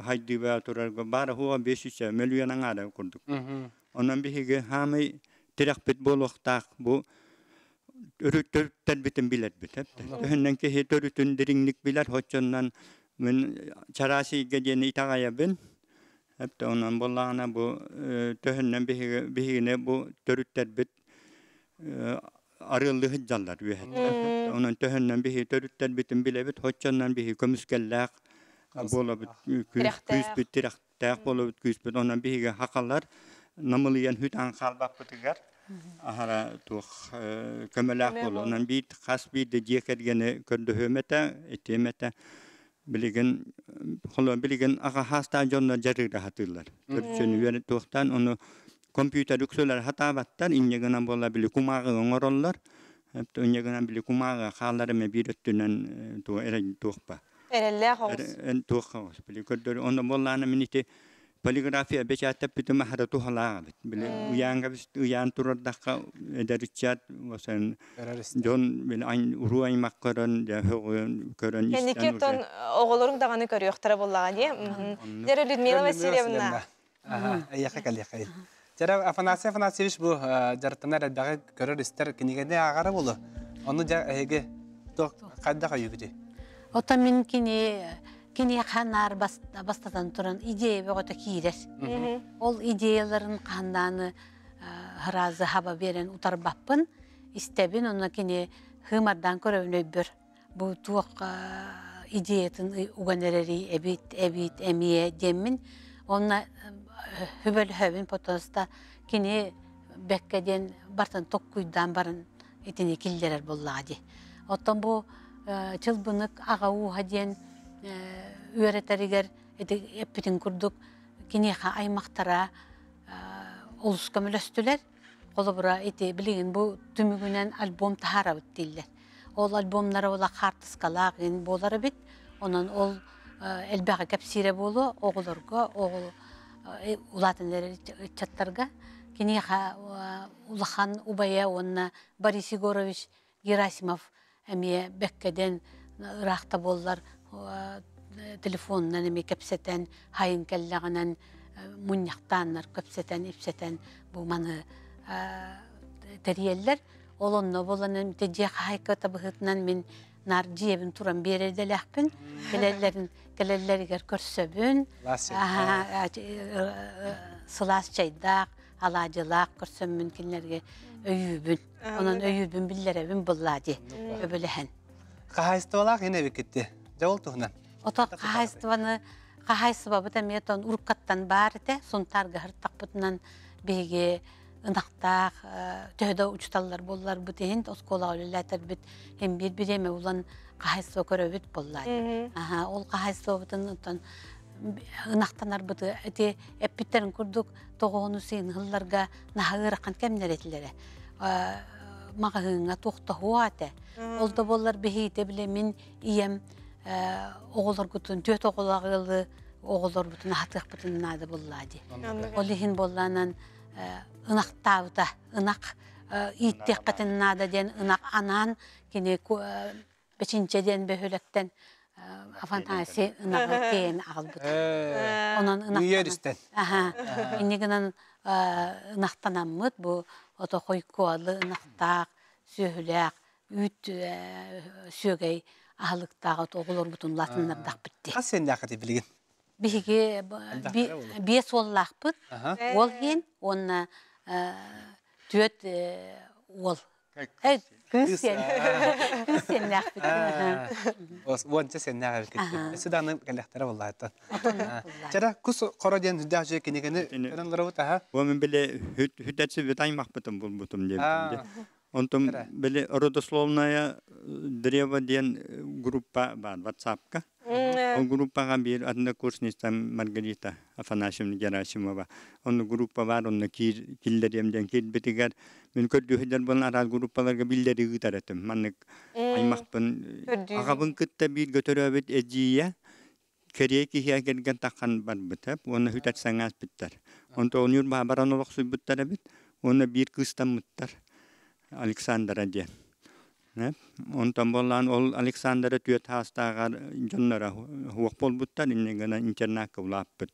хайдыыба турарга баара хуа 500 мөлүйүөн аҥаара курдук. Онон биһиги хаамай тирэхпит буолуохтаах бу төрүттэрбитин билэрбит. Төһөннөн киһи төрүтүн дириҥник билэр, оччоннон мин чараас ыйга диэн итэҕэйэбин. Эптэ онон буоллаҕына бу төһөннөн биһигини бу төрүттэрбит арыаллыы сылдьаллар үөһэттэн. Онон төһөннөн биһиги төрүттэрбитин билэбит, оччоннон биһиги көмүскэллээх буолабыт, күүспүт тирэхтээх буолабыт, күүспүт. Онон биһиги хахалар намылыйан хүтаан хаалбаппытыгар аһара туох көмөлөөх буолуо. Онон биир хас биир да дьиэ кэргэни көрдөһүөм этэ, этиэм этэ. Билигин холо билигин аҕа хаастаах дьоннор дьарыыра сатыыллар. Төрүччүнү үөрэ туохтаан ону компьютер үксүлэр сатаабаттар, инньэ гынан буолла били кумааҕы оҥороллор. Инньэ гынан били кумааҕы хаалар эмэ биир өттүнэн туох эрэ туохпа. Эрэллээх оҕус. Туох оҕус били көрдөр. Онно буоллаана мин ити. Полиграфия бэчээттэ бүтүм аһара туһалаах эбит. Били ыйаанга ыйаан турардахха эдэриччат осан дьон били уруу аймак көрөн көрөн Кэнники истэн оҕолоруҥ даҕаны көрүөхтэрэ буоллаҕа дии. Дьэ, Людмила Васильевна. Эйиэхэ кэлиэхэй. Дьэ, Афанасий Афанасьевич бу дьарыктанар элбэҕи көрөр истэр кинигэни ааҕара буолуо. Ону дьэ эһиги туох хайдах өйүүгүтүй? Оттон мин кини киниэхэ наар бастатан туран идея бөҕөтө киирэр. Ол идеяларын хаһандааны харазы хаба берен утарбаппын, истэбин, онно кини хыымардаан көрөбүн өйбөр. Бу туох идеятын уган эрэри эбит, эбит, эмиэ диэммин. Онно хүбөлһөбүн потоста кини бэккэ диэн бартан токкуйдаан баран итини киллэрэр буоллаҕа дии. Оттон бу чылбынык аҕа ууһа диэн үөрэтэригэр ити эппитин курдук киниэхэ аймахтара олус көмөлөстүлэр. Холобура ити билигин бу түмүгүнэн альбом таһаарабыт дииллэр. Ол альбомнара ола хаартыскалаах ин буолар эбит. Онон ол элбэҕи кэпсиирэ буолуо оҕолорго, оҕол улаатан эрэр ыччаттарга. Киниэхэ улахан убайа уонна Борис Егорович Герасимов эмиэ бэккэдэн ыраахта буоллар телефонунан эмиэ кэпсэтэн, хайын кэллэҕинэн мунньахтааннар көпсэтэн, ипсэтэн бу маны тэрийэллэр. Ол онно буолан дьиэ хаһайката быһыытынан мин наар дьиэбин туран биэрэрдэлээхпин. Кэлэллэрин кэлэллэригэр көрсөбүн. Сылаас чайдаах, алаадьылаах көрсөммүн кинилэргэ өйүүбүн. Онон өйүүбүн биллэрэбин буллаа ди өбөлөһөн. Хаһайыстыбалаах ин эбиккитти. Дьэ ол туһунан. Ото хаһайыстыбаны хаһайыстыбабыт эмиэ тон уруккаттан баар этэ. Сунтаарга хыртахпытынан биһиги ынахтаах төһө да учуталлар буолларбыт иһин оскуолаҕа үлэлээтербит хем биир бириэмэ улан хаһайыстыба көрөбүт буоллаа. Аха, ол хаһайыстыбабытын оттон ынахтанарбыты ити эппиттерин курдук тоҕоону сыйынһылларга наһа ыарахан кэмнэр этилэрэ. Маҕаһыыҥҥа туохтаһуо этэ. Ол да буоллар биһиите биле мин ийэм оҕолоргутун түөт оҕолоох ыалы оҕолорбутун аһатыахпытын наада буллаа ди. Ол иһин буоллаанан ынахтаабыта ынах ииттиэххитин наада диэн ынах анаан кини бэчинчэ диэн бөһүөлэктэн Афанасий ынаҕы тиэйэн аҕалбыта. Онон ынах Аха. Инни гынан ынахтанаммыт бу ото хойкуалы ынахтаах, сүөһүлээх, үүт сүөгэй аһылыктаах оҕолорбутун латыннардахпыт дии. Хас сэннээххитий билигин? Биһиги биэс уоллаахпыт. Уол иһин уонна түөт уол. Кыыс сиэн. Кыыс сиэннээхпит. Уонча сиэннээх эбиккит. Өссө даҕаны кэллэхтэрэ буоллааттан. Чара кус хоро диэн сүрдээх үчүгэй кинигэни көрөн олоробут аха. Бу мин били хүтэтси бүт аймахпытын булбутум диэбитим. Онтон били родословная древо диэн группа бар WhatsApp-ка. Ол группаҕа биир однокурсница Маргарита Афанасьевна Герасимова. Онно группа бар, онно киллэриэм диэн киирбитигэр мин көрдүүһүдэр буолан араас группаларга биллэри ыытар этим. Маннык аймахпын аҕабын кытта бииргэ төрөөбүт эдьиийэ кэриэ киһиэ кэргэн таххан барбыта уонна хүтэр саҥааспыттар. Онто онур баран олохсуйбуттар эбит уонна биир кыыстаммыттар Александра диэн. Онтон буоллаан ол Александра түөт хаастааҕар дьонноро хуох буолбуттар, инньэ гынан интернакка улааппыт.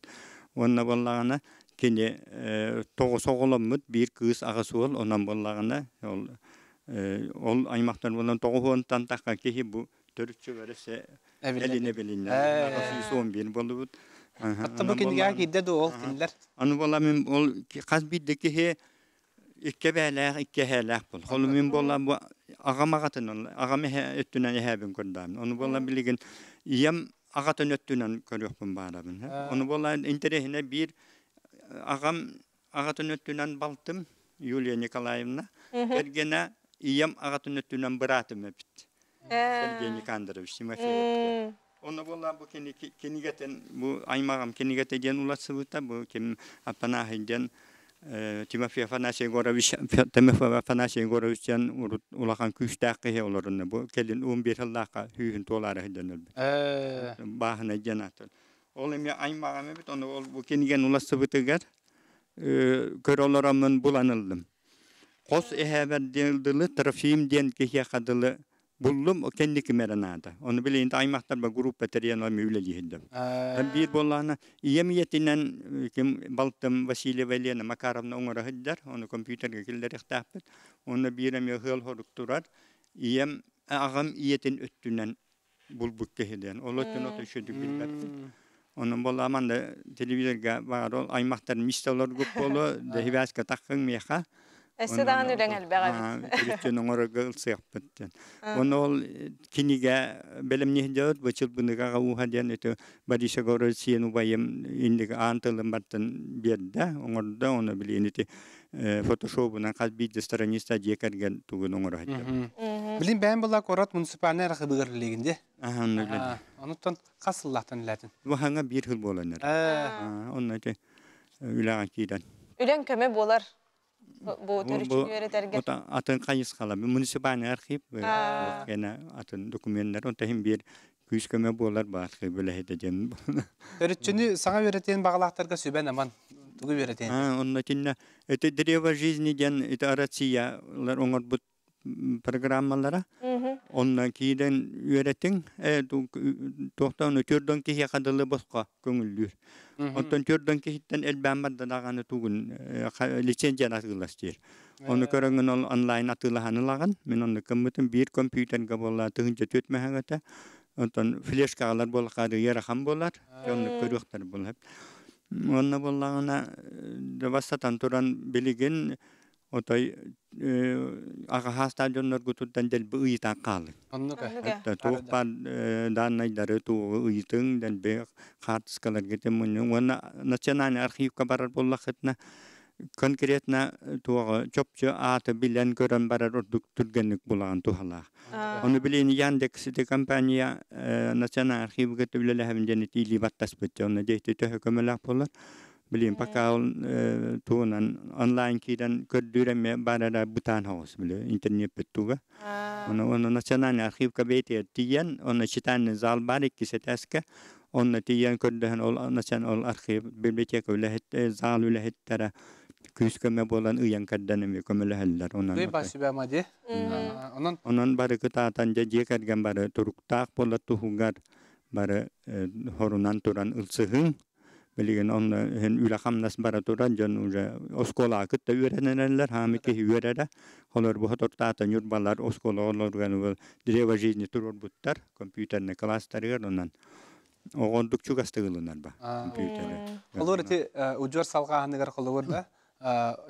Уонна буоллаҕына кини тоҕус оҕоломмут, биир кыыс аҕыс уол, онон буоллаҕына ол ол аймахтар буолан тоҕус уонтан тахха киһи бу төрүччү бэресе элине билиннэ. Аҕыс он биир буолбут. Хатта бу кинигэҕэ киирдэ дуо ол кинилэр? Аны буолла мин ол хас биирдэ киһи икки бээлээх, икки эһээлээх бол. Холу мин буолла бу аҕам аҕатын, аҕам эһэ өттүнэн эһээбин көрдөөн. Ону буолла билигин ийэм аҕатын өттүнэн көрүөхпүн баарабын. Ону буолла интэриэһинэ биир аҕам аҕатын өттүнэн балтым Юлия Николаевна, кэргэнэ ийэм аҕатын өттүнэн быраатым эбит. Сергей Никандрович Тимофеев. Онно буолла бу кинигэтин бу аймаҕым кинигэтэ диэн уларсыбыта бу ким Аппанааһый диэн Тимофей Афанасий Егорович Тимофей Афанасий Егорович диэн урут улахан күүстээх киһи олорунна бу кэлин 11 сыллаахха сүүһүн туолаары сылдьан өлбүт. Бааһынай диэн ааттан. Ол эмиэ аймаҕым эбит, ону ол бу кинигэни улассыбытыгар көрө олороммун булан ыллым. Хос эһээбэр диэн дылы Трофим диэн киһиэхэ дылы буллум, кэнниким эрэ наада. Ону билигин аймахтарба группа тэрийэн эми үлэлииһирдим. Биир буоллаҕына, ийэм ийэтинэн ким балтым Васильева Елена Макаровна оҥоро сылдьар, ону компьютерга киллэриэхтээхпит. Онно биир эмиэ ыал хорук турар. Ийэм аҕам ийэтин өттүнэн булбут киһи диэн. Ол өттүн ото үчүгүйдүк билбэппин. Онон буоллаҕа манна телевизорга баар ол аймахтарым истэ олоргут буолуо, дэһибээскэ таххыҥ миэхэ. Өссө даҕаны үлэҥ элбэх эбит. Төрүччүн оҥорорго ылсыахпыт диэн. Онно ол кинигэ бэлэмниһдьэбит Бычылбыныгаҕа ууһа диэн ити Борис Егорович сиэн убайым инник аан тылын бартын биэрдэ, оҥордо. Ону билигин ити фотошобунан хас биирдии страница дьиэ кэргэн тугун оҥоро сылдьабыт. Билин бэйэм була куорат муниципальнай архыыбыгар үлэлиигин дии. Онуттан хас сыллаахтан үлэлээтин? Бу биир сыл буолан эрэр. Онно ити үлэҕэ киирэн. Үлэҥ көмө буолар бу төрүччүнү үөрэтэргэ. Атын хайысхала муниципальный архив кэнэ атын документтар онто иһин биир күүс көмө буолар бу архив үлэһитэ диэн. Төрүччүнү саҥа үөрэтиэн баҕалаахтарга сүбэн аман тугу үөрэтиэн? Онно итиннэ это древо жизни диэн ити Россиялар оҥорбут программалара. Онно киирэн үөрэтиҥ, туохтан төрдөн киһиэхэ дылы босхо көҥүллүүр. Оттон төрдөн киһиттэн элбээн барда даҕаны тугун лицензияны атыылас диир. Ону көрөҥүн ол онлайн атыылаһан ылаҕын. Мин онно кыммытым биир компьютерга буолла 1004 мэһэҥэтэ. Онтон флешкаҕалар буоллахха ыарахан буолар. Оннук көрүөхтэр буолар. Онно буоллаҕына бастатан туран билигин отой аҕаһаастаах дьонноргутуттан дэлби ыйытан хаалыҥ. Оннук Туох баар дааннайдары туоҕу ыйытыҥ, дэлби хаартыскаларга мунньуҥ уонна национальный архивка барар буоллаххытына конкретно туоҕу чопчу ааты билэн көрөн барар ордук түргэнник булаҕын туһалаах. Ону билин Яндекс ити компания национальный архивга үлэлэһэбин диэн илии баттаспыт. Онно дьэйти төһө көмөлөөх буолар. Билин пока ол тугунан онлайн киирэн көрдүүр эмиэ баар эрэ бытаан соҕус били интернет туга. Ону ону национальный архивка бэйэтигэр тиийэн, онно читальный зал бар иккис этээскэ. Онно тиийэн көрдөһөн ол национал архив библиотека үлэһит зал үлэһиттэрэ күүс көмө буолан ыйан кэрдэн эмиэ көмөлөһөллөр. Онон Дуй басүбэ ди. Онон онон бары кытаатан дьэ дьиэ кэргэн бары туруктаах буолар туһугар бары хорунан туран ылсыһыҥ. Билигин онно үлэ-хамнас бара туран дьон уже оскуолаҕа кытта үөрэнэллэр, хаамы киһи үөрэрэ. Холор бу тортаата ньурбалар оскуола олоругар древо жизни туруорбуттар компьютерный класстарыгар онон оҕордук чугастык ылынар ба компьютери. Холор ити удьуор салҕааһыныгар холобур да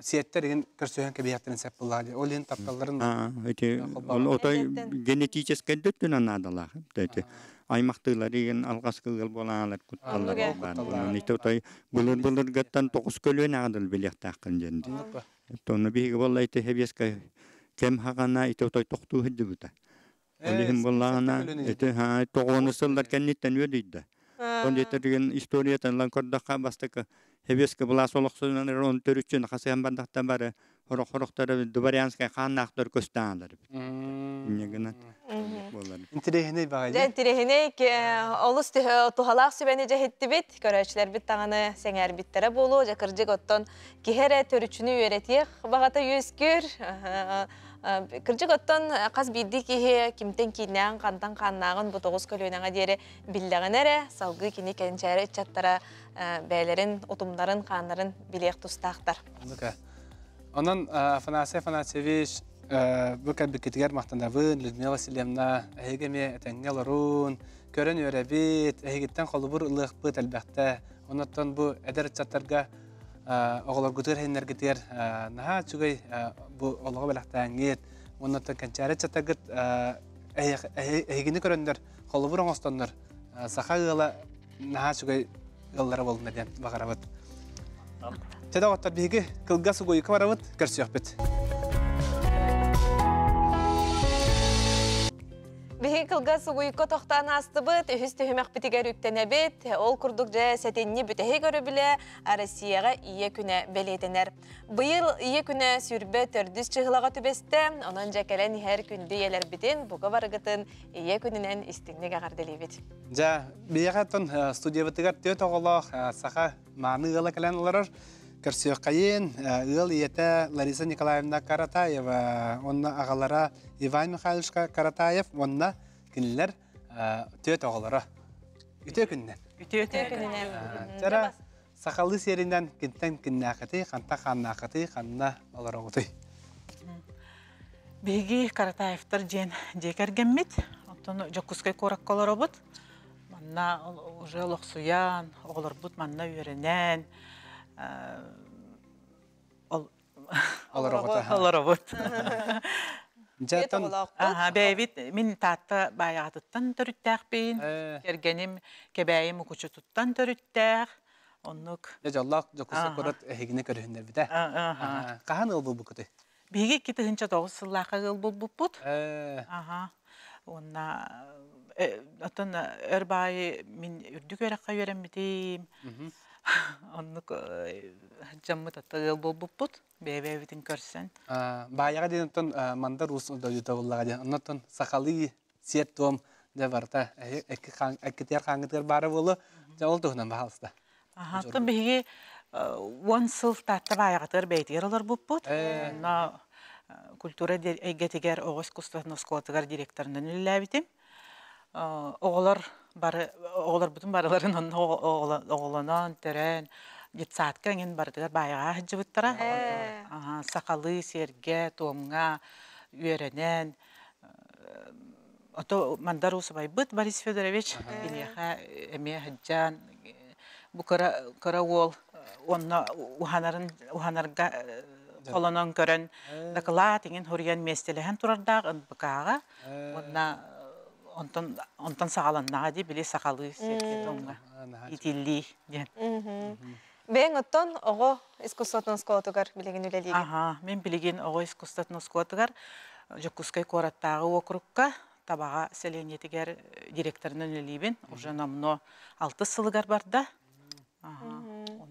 сиэттэр иһин көрсүһэн кэбиһиэхтэрин сөп буоллаҕа дии. Ол иһин тапталларын Ити ол отой генетическэй да өттүнэн наадалаах. Ити аймахтыылар иһин алҕаска ыал буолаалар кутталлар баар буолан ити отой былыр-былыргаттан тоҕус көлүөнэ аҕадыл билиэхтээххин диэн. Тону биһиги буолла ити хэбиэскэ кэм хаҕана ити отой тохтуу сылдьыбыта. Ол иһин буоллаҕына ити тоҕуону сыллар кэнниттэн үөдүйдэ. Он диэтэрген историятын ылан көрдөххө бастакы Хэбиэскэ былаас олохсунан он төрүччүн хасыһан бардахтан бары хорох-хорохторо дворянскай хааннаахтар көстаалар эбит. Инньэ гынан буолар. Интириэһинэй баҕайы. Дьэ, интириэһинэй олус туһалаах сүбэни дьэһиттибит. Көрөөччүлэрбит даҕаны сэҥээрбиттэрэ буолуо. Дьэ, кырдьык оттон киһи эрэ төрүччүнү үөрэтиэх баҕата үөскүүр. Кырдьык оттон хас биирдии киһи кимтэн кииннээҕин, хантан хааннааҕын бу тоҕус көлүөнэҕэ диэри биллэҕинэ эрэ, салгыы кини кэнчээри ыччаттара бэйэлэрин утумнарын, хааннарын билиэх тустаахтар. Онон Афанасий Афанасьевич бу кэлбиккитигэр махтанабын, Людмила Васильевна, эһиги эмиэ этэҥҥэ олорун, көрөн үөрэбит, эһигиттэн холобур ылыахпыт элбэхтэ. Онон бу эдэр ыччаттарга оҕолоргутугар иһиннэргитигэр наһаа үчүгэй бу олоҕу бэлэхтээҥҥит уонна кэнчээри ыччаттаргыт эһигини көрөннөр холобур оҥостоннор саха ыала наһаа үчүгэй ыаллара буолунна диэн баҕарабыт. Чэ доҕоттор биһиги кылгас угуйука барабыт көрсүөхпүт. Биһиги. кылгас угуйка тохтоон аастыбыт, үһүс түһүмэхпитигэр үктэнэбит. Ол курдук дьэ сэтинньи бүтэһик өрөбүлэ Россияҕа Ийэ күнэ бэлиэтэнэр. Быйыл Ийэ күнэ сүрбэ төрдүс чыһылаҕа түбэстэ. Онон дьэ кэлэн иһэр күндү ийэлэрбитин бука барыгытын Ийэ күнүнэн истиҥник эҕэрдэлиибит. Дьэ, биһиэхэ оттон студиябытыгар түөрт оҕолоох саха мааны ыала кэлэн олорор. Көрсүөххэйин, ыал ийэтэ Лариса Николаевна Каратаева, уонна аҕалара Иван Михайлович Каратаев уонна кинилэр түөрт оҕолоро. Үтүө күнүнэн. Үтүө күнүнэн. Чара сахалыы сиэринэн кинтэн киннээххитий, хантан хааннааххытый, ханна олороҕутуй? Биһиги Каратаевтар диэн дьиэ кэргэммит. Оттон Дьокуускай куоракка олоробут. Манна уже олохсуйан, оҕолорбут манна үөрэнэн, олоробут. Бэйэбит мин Таатта Баайаҕатыттан төрүттээхпин, кэргэним Кэбээйи Мукучутуттан төрүттээх. Оннук. Дьэ дьоллоох Дьокуускай куорат эһигини көрүһүннэрбитэ. Хаһан ыал буолбуккутуй? Биһиги 2009 сыллаахха ыал буолбуппут. Аха. Уонна оттон өр баайы мин үрдүк үөрэххэ үөрэммитим. Оннук дьаммыт атта ыал буолбуппут. Бэйэ-бэйэбитин көрсөн. Баайаҕа диэн оттон Мандар Уус дойдута буоллаҕа диэн. Оннуттан сахалыы сиэр-туом дьэ барыта эккитигэр хааҥҥытыгар баара буолуо. Дьэ ол туһунан баһаалыста. Оттон биһиги 10 сыл Таатта Баайаҕатыгар бэйэтигэр олорбуппут. Онно культура эйгэтигэр оҕо искусствотын оскуолатыгар директорынан үлэлээбитим. Оҕолор бары оҕолорбутун барыларын онно оҕолонон, төрөөн, детсадка эҥин барытыгар Баайаҕа сылдьыбыттара. Сахалыы сиэргэ, туомҥа үөрэнэн, Ото Мандар Уусубайбыт Борис Федорович киниэхэ эмиэ сылдьан бу кыра кыра уол онно уһанарын уһанарга холонон көрөн дакылаат иҥин суруйан миэстэлэһэн турардаах НПК-ҕа уонна онтон онтон саҕаланнаҕа дии били сахалыы сиэргэ тоҥҥа итиллии диэн. Бэйэҥ оттон оҕо искусствотын оскуолатыгар билигин үлэлиигин? Аха, мин билигин оҕо искусствотын оскуолатыгар Дьокуускай куораттааҕы уокурукка Табаҕа сэлиэнньэтигэр директорынан үлэлиибин. Уже номнуо алтыс сылыгар барда.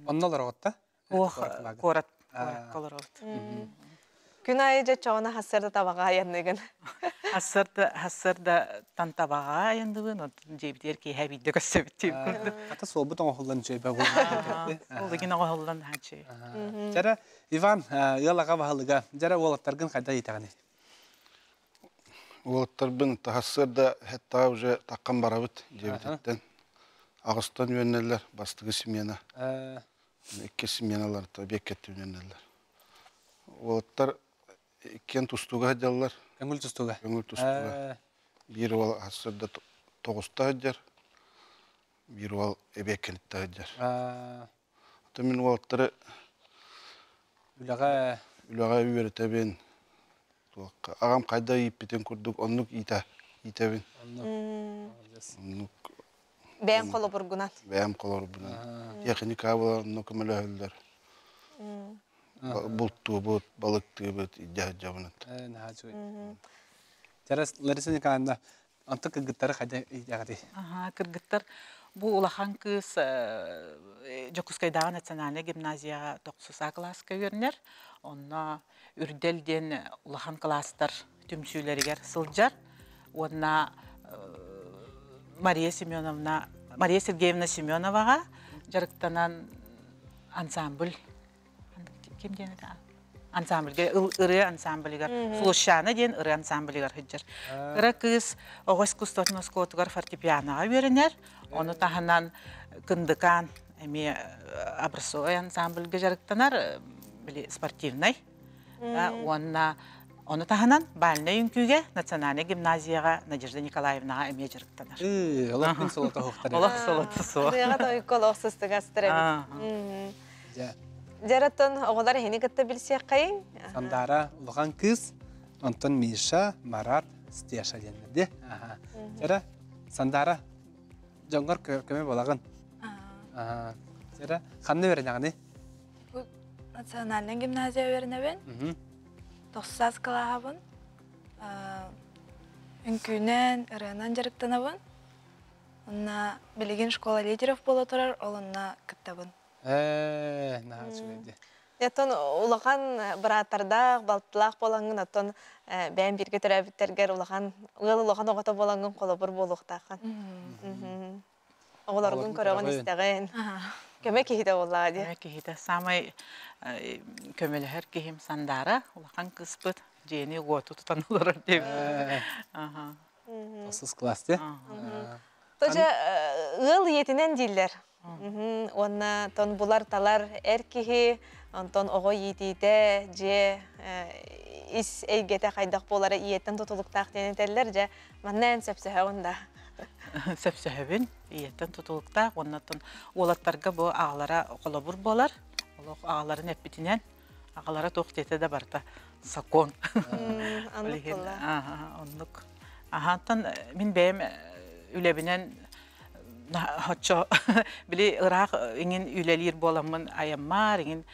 Онно олороҕут да? Ох, куорат куоракка олоробут. Күн аайы дьэ чоҕуна хассыарда табаҕа айанныгын. Хассыарда хассыардаттан табаҕа айанныбын, онтон дьиэбитигэр киэһэ биирдэ көрсөбүт диэн курдук. Ата суолбут оҥоһуллан үчүгэй буолбут. Ол игин оҥоһуллан хаачы. Дьара Иван ыал аҕа баһылыга, дьара уолаттаргын хайда иитэҕиний? Уолаттарбын таһассыарда хеттаҕа уже таххан барабыт диэбититтэн аҕыстан үөннэллэр бастакы смена. Иккис сменаларта биэккэттэн үөннэллэр. Уолаттар иккиэн тустууга сылдьаллар. Көҥүл тустууга. Көҥүл тустууга. Биир уол сарсыарда тоҕуста сылдьар, биир уол эбиэккэниттэ сылдьар. Ото мин уолаттары үлэҕэ үлэҕэ үөрэтэбин. Туохха аҕам хайда ииппитин курдук оннук иитэ иитэбин. Оннук. Бэйэм холобургунан. Бэйэм холобурбунан. Техника буолар онно көмөлөһөллөр. Бултуубут, балыктыыбыт, илдьэ сылдьабын. Наһаа үчүгэй. Лариса Николаевна, онтон кыргыттары хайда иитэҕитий? Аха, кыргыттар бу улахан кыыс Дьокуускайдааҕы национальнай гимназияҕа тохсус А кылааска үөрэнэр. Онно Үрдэл диэн улахан кылаастар түмсүүлэригэр сылдьар. Уонна Мария Семеновна, Мария Сергеевна Семеноваҕа дьарыктанан ансамбль ким диэн этэ ансамбльга ырыа ансамблыгар Сулусчаана диэн ырыа ансамблыгар сылдьар. Кыра кыыс оҕо искусствотын оскуолатыгар фортепианоҕа үөрэнэр. Ону таһынан Кындыкаан эмиэ образцовай ансамбльга дьарыктанар, били спортивнай. Уонна ону таһынан бальнай үҥкүүгэ национальнай гимназияҕа Надежда Николаевнаҕа эмиэ дьарыктанар. Олох күн солото суохтар. Олох солото суох. Ырыаҕа тойукка олох сыстыгастар эбит. Дьараттан оҕолор эһини кытта билсиэххэйиҥ. Сандаара улахан кыыс, онтон Миша, Марат, Стеша диэннэр дии. Дьара Сандаара дьоҥҥор көмө буолаҕын. Дьара ханна үөрэнэҕиний? Бу национальнай гимназия үөрэнэбин. Тохсус кылааһабын. Үҥкүүнэн, ырыанан дьарыктанабын. Онна билигин школа лидеров буола турар, ол онно кыттабын. Ээ, наһаа үчүгэй дии. Оттон улахан бырааттардаах, балтылаах буолаҥҥын, оттон бэйэм бииргэ төрөөбүттэргэр улахан ыал улахан оҕото буолаҥҥын холобур буолуохтааххын. Оҕолоргун көрөҕүн, истэҕин. Көмө киһитэ буоллаҕа дии. Көмө киһитэ. Саамай көмөлөһөр киһим Сандаара, улахан кыыспыт, дьиэни уоту тутан олорор диэбит. Тосус класс дии. Тоже ыал ийэтинэн дииллэр. Уонна тон булар-талар эр киһи, онтон оҕо иитиитэ, дьиэ ис эйгэтэ хайдах буолара ийэттэн тутулуктаах диэн этэллэр. Дьэ, манна эн сөпсөһөҕүн да? Сөпсөһөбүн. Ийэттэн тутулуктаах. Уонна уолаттарга бу аҕалара холобур буолар. Олох аҕаларын эппитинэн, аҕалара туох диэтэ да барыта сокуон. Оннук буолла. Оннук. Аһаантан мин бэйэм үлэбинэн оччо били ыраах иҥин үлэлиир буоламмын айаммар иҥин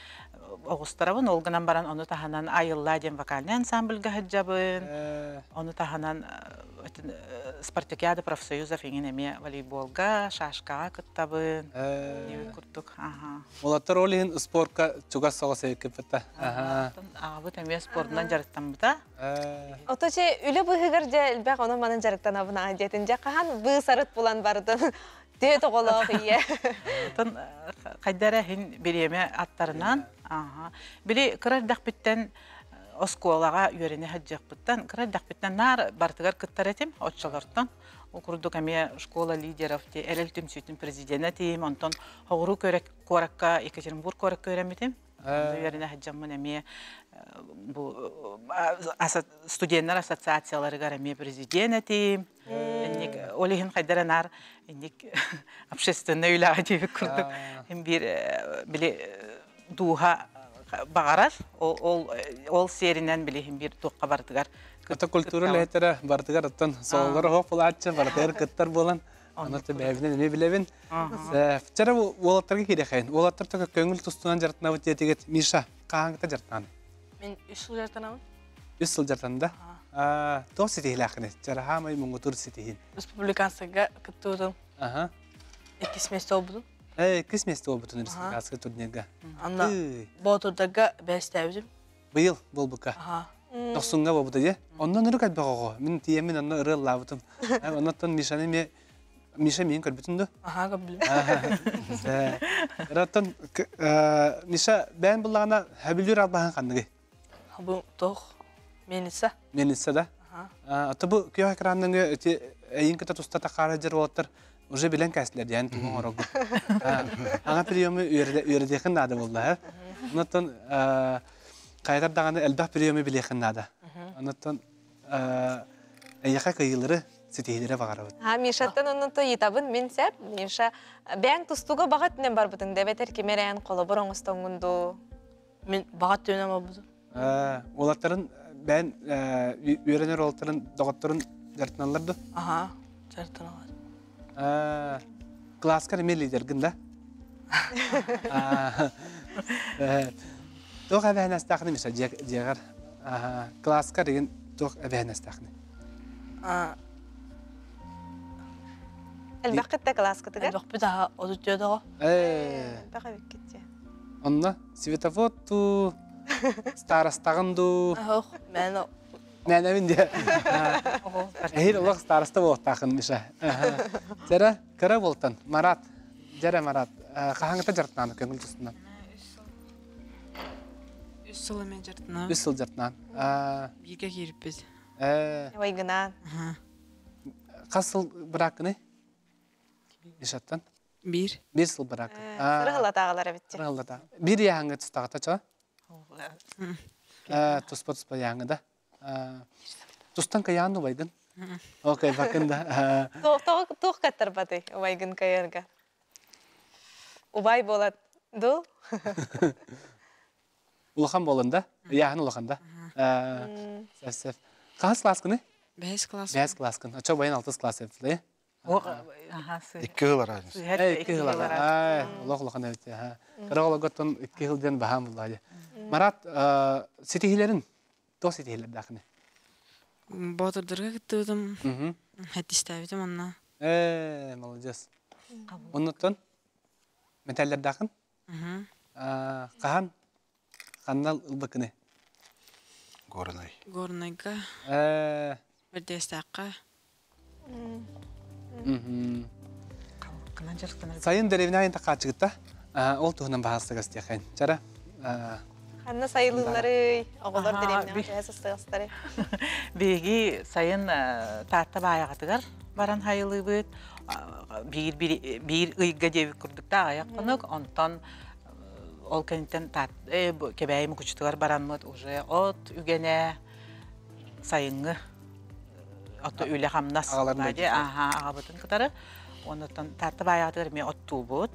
оҕустарабын ол гынан баран ону таһынан айыллаа диэн вокальнай ансамбльга сылдьабын ону таһынан спартакиада профсоюзов иҥин эмиэ волейболга шашкаҕа кыттабын курдук Уолаттар ол иһин спорка чугас соҕус эбиккиппит Аҕабыт эмиэ спордунан дьарыктаммыта. Ото че үлэ быыһыгар дьэ элбэх онон манан дьарыктанабын аа диэтин дьэ хаһан быысарыт булан бардын түө тоҕолоох ийэ. Отон хайда эрэ иһин бириэмэ аттарынан били кыра эрдэхпиттэн оскуолаҕа үөрэнэ сылдьыахпыттан кыра эрдэхпиттэн наар барытыгар кыттар этим оччолортон ол курдук эмиэ школа лидеров эрэл түмсүүтүн президенэ этим онтон Хоҕуруу куоракка Екатеринбург куоракка үөрэммитим үөрэнэ сылдьаммын эмиэ бу студеннар ассоциацияларыгар эмиэ президент этим инник ол иһин хайдара наар инник общественный үлэҕэ диэбит курдук биир били дууһа баҕарар ол ол сиэринэн билиһин биир туохха барытыгар Ата культура үлэһиттэрэ барытыгар оттон сололор оһох булааччы барытыгар кыттар буолан Онно бэйэбинэн эмиэ билэбин. Чара уолаттарга киирэхэйин. Уолаттар только көҥүл тустунан дьарыктанабыт диэтигит. Миша, хаһааҥҥыта дьарыктанан? Мин үс сыл дьарыктанабын. Үс сыл дьарыктанан да? Туох ситиһилээххиний? Чараһаамай муҥутуур ситиһин. Республиканскайга кыттыбытым. Аха. Иккис место болбутум. Э, иккис место болбутун республиканскай турнирга. Анна Боотурдарга бэстээбитим. Быйыл буолбукка. Дохсуҥҥа буолбута дии. Онно ынырык элбэх оҕо. Мин тиийэммин онно ырыа ыллаабытым. Оннуттан Мишаны эмиэ Миша миин көрбүтүн дуо? Аха, көрбүтүм. Оттон Миша бэйэн буллаҕына хөбүлүүр албаһын ханныгый? Бу туох мельница. Мельница да? Ото бу күөх экранныҥы ити эйин кытта туста тахаара дьэр уолаттар уже билэн кээстилэр диэн тугу оҥороргун. Аҥа приемы үөрэтиэхин наада буолла. Оннуттан хайатар даҕаны элбэх приемы билиэхин наада. Оннуттан эйиэхэ кыайыылары ситиһиилэри баҕарабыт. А Мишаттан оннуттан ыйытабын мин сеп. Миша бэйэҥ тустууга баҕа өттүнэн барбытыҥ да эбэтэр ким эрээн холобур оҥостоҥҥун дуу? Мин баҕа өттүнэн барбытым. Уолаттарын бэйэн үөрэнэр уолаттарын доҕотторун дьарыктаналлар дуо? Аха, дьарыктаналлар. Класскар эмиэ лидергин да? Туох эбэһинэстээххиний Миша дьиэҕэр? Класскар игин туох эбэһинэстээххиний? Элбэххит да класскытыгар? Элбэхпит аха, 34 оҕо. Элбэх эбиккит дьэ. Онно светофор туу, старостаҕын дуу? Ох, мэн Мэнэбин диэ. Эһир олох староста буолуохтаахын, Миша. Дьэрэ, кыра буолтан, Марат. Дьэрэ, Марат. Хаһааҥҥыта дьарыктаан көҥүл тустунан? Үс сыл эмэ дьарыктанаан. Үс сыл дьарыктанаан. Бииргэ киирбит. Вайгынаан. Хас сыл бырааккыный? Мишаттан? Биир. Биир сыл бырааккын. Сырыһылатааҕылар эбитчи. Сырыһылата. Биир яһаҥҥа тустаҕата чо? Туспа-туспа яһаҥҥа да. Тустан кыйаан убайгын. Окей, бакын да. Туох каттарбатый убайгын кайарга? Убай болат ду? Улахан болан да? Яһын улахан да? Сәп сәп. Қас класскыны? Бэс класс. Бэс класскын. Очо байын алтыс класс эбит. Икки жыл разница. Икки жыл Ай, олох улахан эбит. Кыра оҕолорготтон икки жыл диэн баһаам буллаа. Марат, ситиһилерин, туох ситиһилердаахыны? Боотурдарга кыттыбытым. Хэттистээбитим онно. Э, молодец. Оннуттан металлердаахын? Хаһан ханна ылбыкыны? Горнай. Горнайга. Бэрдээстээххэ. Сайын деревня айын такаачыгытта. Ол туһунан баһаастыгас диэхин. Чара. Ханна сайылыыллары, оҕолор деревняҕа төһө сыстыгастары? Биһиги сайын Таатта баайаҕатыгар баран хайылыыбыт. Биир биир ыйга диэбит курдук аҕыйах хонук. Онтон ол кэнниттэн Кэбээйи Мукучутугар бараммыт уже от үгэнэ сайыҥҥы ото үлэ хамнас аҕабытын кытары. Оннуттан Таатта баайаҕатыгар эмиэ оттуубут.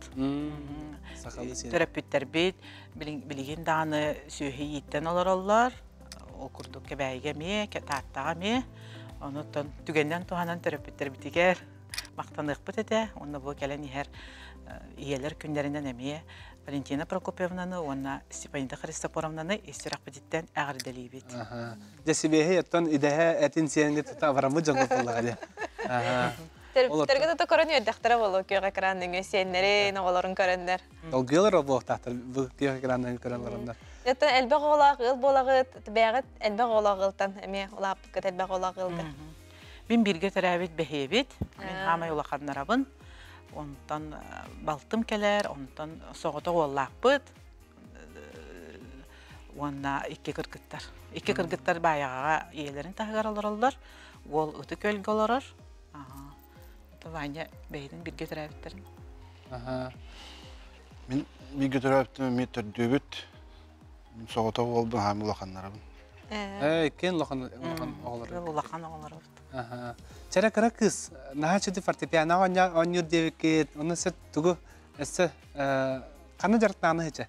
Төрөппүттэрбит билигин даҕаны сүөһү ииттэн олороллор. Ол курдук Кэбээйигэ эмиэ, Тааттаҕа эмиэ. Онуттан түгэнинэн туһанан төрөппүттэрбитигэр махтаныахпыт этэ. Онно бу кэлэн иһэр ийэлэр күннэринэн эмиэ Валентина Прокопьевнаны уонна Степанида Христофоровнаны ис сүрэхпититтэн эҕэрдэлиибит. Дьэ сибиэһэй оттон идэһэ этин сиэҥҥэ тута абараммыт дьоҥҥо буоллаҕа дии. Төрөппүттэргэ тута көрөн үөрдэхтэрэ буолуо күөх экран нөҥүө сиэннэрин, оҕолорун көрөннөр. Долгуйалар буолуохтаахтар бу күөх экран нөҥүө көрөн олороннор. Оттон элбэх оҕолоох ыал буолаҕыт, бэйэҕит элбэх оҕолоох ыалтан эмиэ улааппыккыт элбэх оҕолоох ыалга. Мин бииргэ төрөөбүт бэһиэбит, мин хаамай улаханнарабын. Онтон балтым кэлэр, онтон соҕотох уоллаахпыт уонна икки кыргыттар. Икки кыргыттар Баайаҕаҕа ийэлэрин таһыгар олороллор, уол Ытык Көлгө олорор. Ваня бэйэтин бииргэ төрөөбүттэрин. Мин бииргэ төрөөбүттүм эмиэ төрдүөбүт. Мин соҕотох уолбун хаамы улаханнарабын. Ээ, иккиэн улахан улахан оҕолор. Улахан оҕолоробут. Чэрэ кыра кыыс, наһаа чуди фортепиано оонньуур диэбиккит, онно сэ тугу өссө ханна дьарыктааны хыча?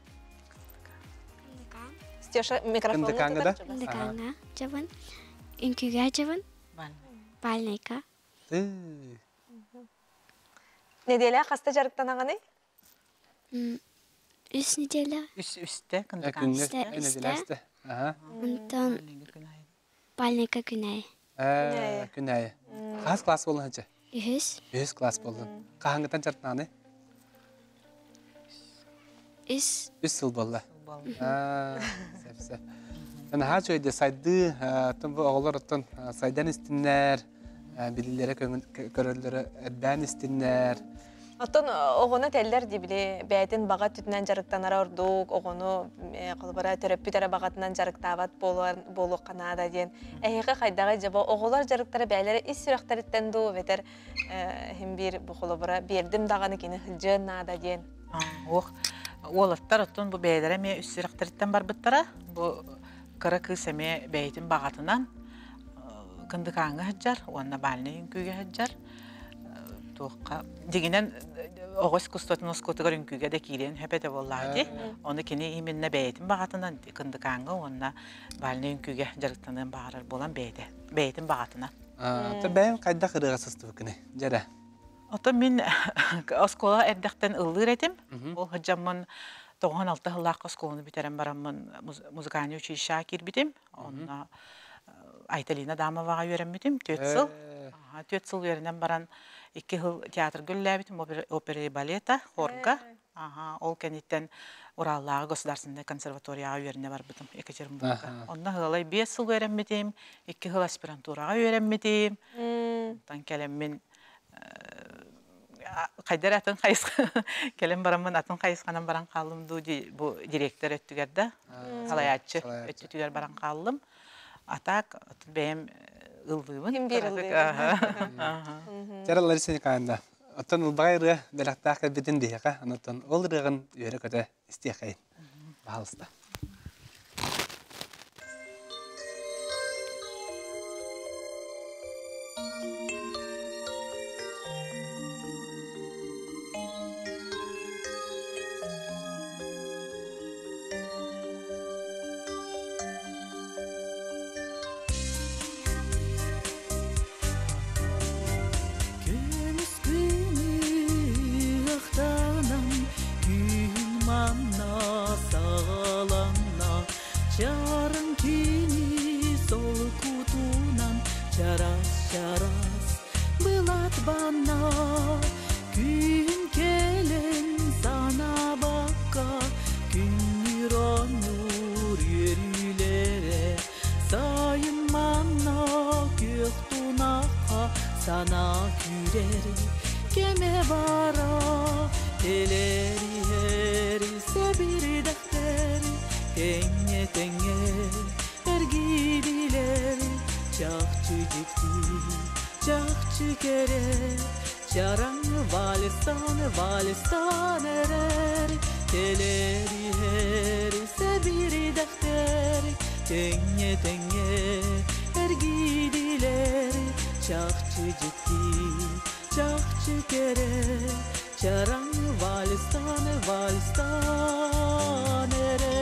Стеша микрофонун Кындыкаҥҥа да? Кындыкаҥҥа жабын, үҥкүүгэ жабын, бальнайка. Неделя хаста дьарыктанаҕыный? Үс неделя. Үс үстэ кындыкаҥ. Үстэ. Онтон Пальника күнәй. Күнәй. Хас класс болдун хача? Үһүс. Үһүс класс болдун. Хаһаңгытан чартааны? Үс. Үс сыл болла. Сеп сеп. Наһаа үчүгэй сайды оттон бу оҕолор оттон сайдан истиннэр, билилэрэ көрөллөрө эрдээн истиннэр. Оттон оҕону этэллэр дии били бэйэтин баҕа өттүнэн дьарыктанара ордук, оҕону холобура төрөппүт эрэ баҕатынан дьарыктаабат буолуохха наада диэн. Эһиэхэ хайдаҕый дьэ бу оҕолор дьарыктара бэйэлэрэ ис сүрэхтэриттэн дуу эбэтэр иһин биир бу холобура биэрдим даҕаны кини сылдьыан наада диэн. Ох, уолаттар оттон бу бэйэлэрэ эмиэ үс сүрэхтэриттэн барбыттара. Бу кыра кыыс эмиэ бэйэтин баҕатынан Кындыкааҥҥа сылдьар уонна бальнай үҥкүүгэ сылдьар. Туохха дьиҥинэн оҕо искусствотын оскуолатыгар үҥкүүгэ да киириэн сөп этэ буоллаҕа дии. Ону кини именно бэйэтин баҕатынан Кындыкааҥҥа уонна бальнай үҥкүүгэ дьарыктаныан баҕарар буолан бэйэтэ бэйэтин баҕатынан. Ата бэйэҥ хайдах ырыаҕа сыстыбыккыный? Дьэрэ. Оттон мин оскуола эрдэхтэн ыллыыр этим. Ол сылдьаммын 96 сыллаахха оскуоланы бүтэрэн бараммын музыкальнай училищеҕа киирбитим. Онно Айталина Адамоваҕа үөрэммитим 4 сыл. 4 сыл үөрэнэн баран 2 сыл театрга үлэлээбитим, опера и балета, хорга. Ол кэнниттэн Ураллааҕы государственнай консерваторияҕа үөрэнэ барбытым Екатеринбурга. Онно ыалай 5 сыл үөрэммитим, 2 сыл аспирантураҕа үөрэммитим. Онтон кэлэммин хайдар атын хайысха кэлэн бараммын атын хайысханан баран хааллым дуу бу директор өттүгэр да салайааччы өттүтүгэр баран хааллым а так бэйэм ыллыыбын Ким биир ыллыыр Чара Лариса Николаевна оттон ылбаҕай ырыа бэлэхтээх кэлбитин биһиэхэ онтон ол ырыаҕын үөрэ-көтө истиэхэйин баһалыста Көмүс күнү ыһыктанан Күн манна саҕаланна Чарын кини солкутунан Санаа күүрэр кэмэ бара Кэлэр иһэр сэбирдэхтэр Тэҥҥэ-тэҥҥэ эргийдилэр Чахчы дьикти, чахчы кэрэ Чараҥ вальстан, вальстан эрэр Кэлэр иһэр сэбирдэхтэр Тэҥҥэ-тэҥҥэ эргийдилэр Чахчы дьикти, чахчы кэрэ Чараҥ вальстан, вальстан эрэр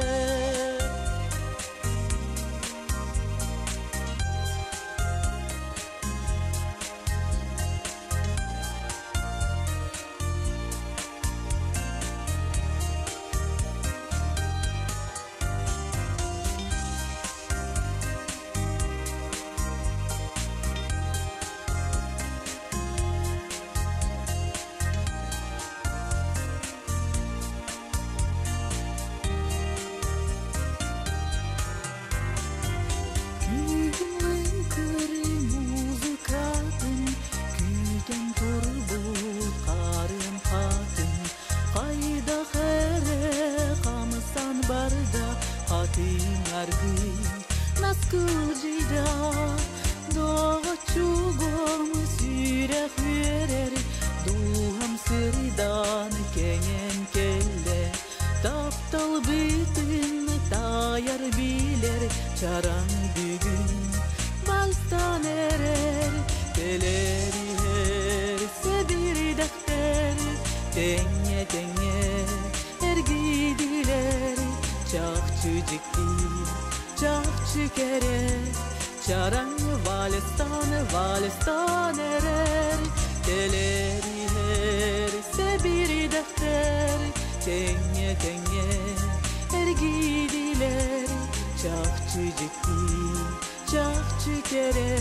Күүһүн көрү музыкатын Күүтэн турбут хаарыан хатын Хайдах эрэ хамсан барда Хатыҥ аргый наскылдьыйда Доҕоччугум сүрэх үөрэр Дууһам сырдаан кэҥэн кэллэ Таптал бүтүн таайар билэр Чараҥ бүгүн вальстан эрэр Кэлэр иһэр сэбирдэхтэр Тэҥҥэ-тэҥҥэ эргийдилэр Чахчы дьикти, чахчы кэрэ Чараҥ вальстан, вальстан эрэр Кэлэр иһэр сэбирдэхтэр Тэҥҥэ-тэҥҥэ эргийдилэр Чахчы дьикти, чахчы кэрэ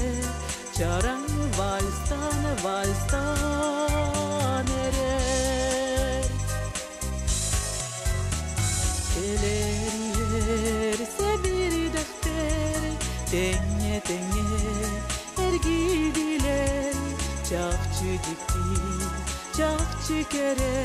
Чараҥ вальстан, вальстан эрэр Кэлэр иһэр сэбирдэхтэр Тэҥҥэ-тэҥҥэ эргийдилэр Чахчы дьикти, чахчы кэрэ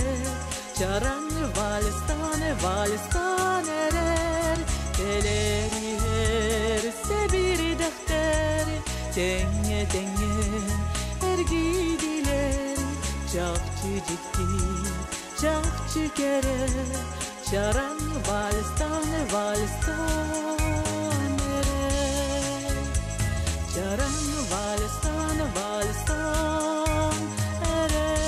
Чараҥ вальстан, вальстан эрэр Кэлэр иһэр сэбирдэхтэр Тэҥҥэ-тэҥҥэ эргийдилэр Чахчы дьикти, чахчы кэрэ Чараҥ вальстан, вальстан эрэр Чараҥ вальстан, вальстан эрэр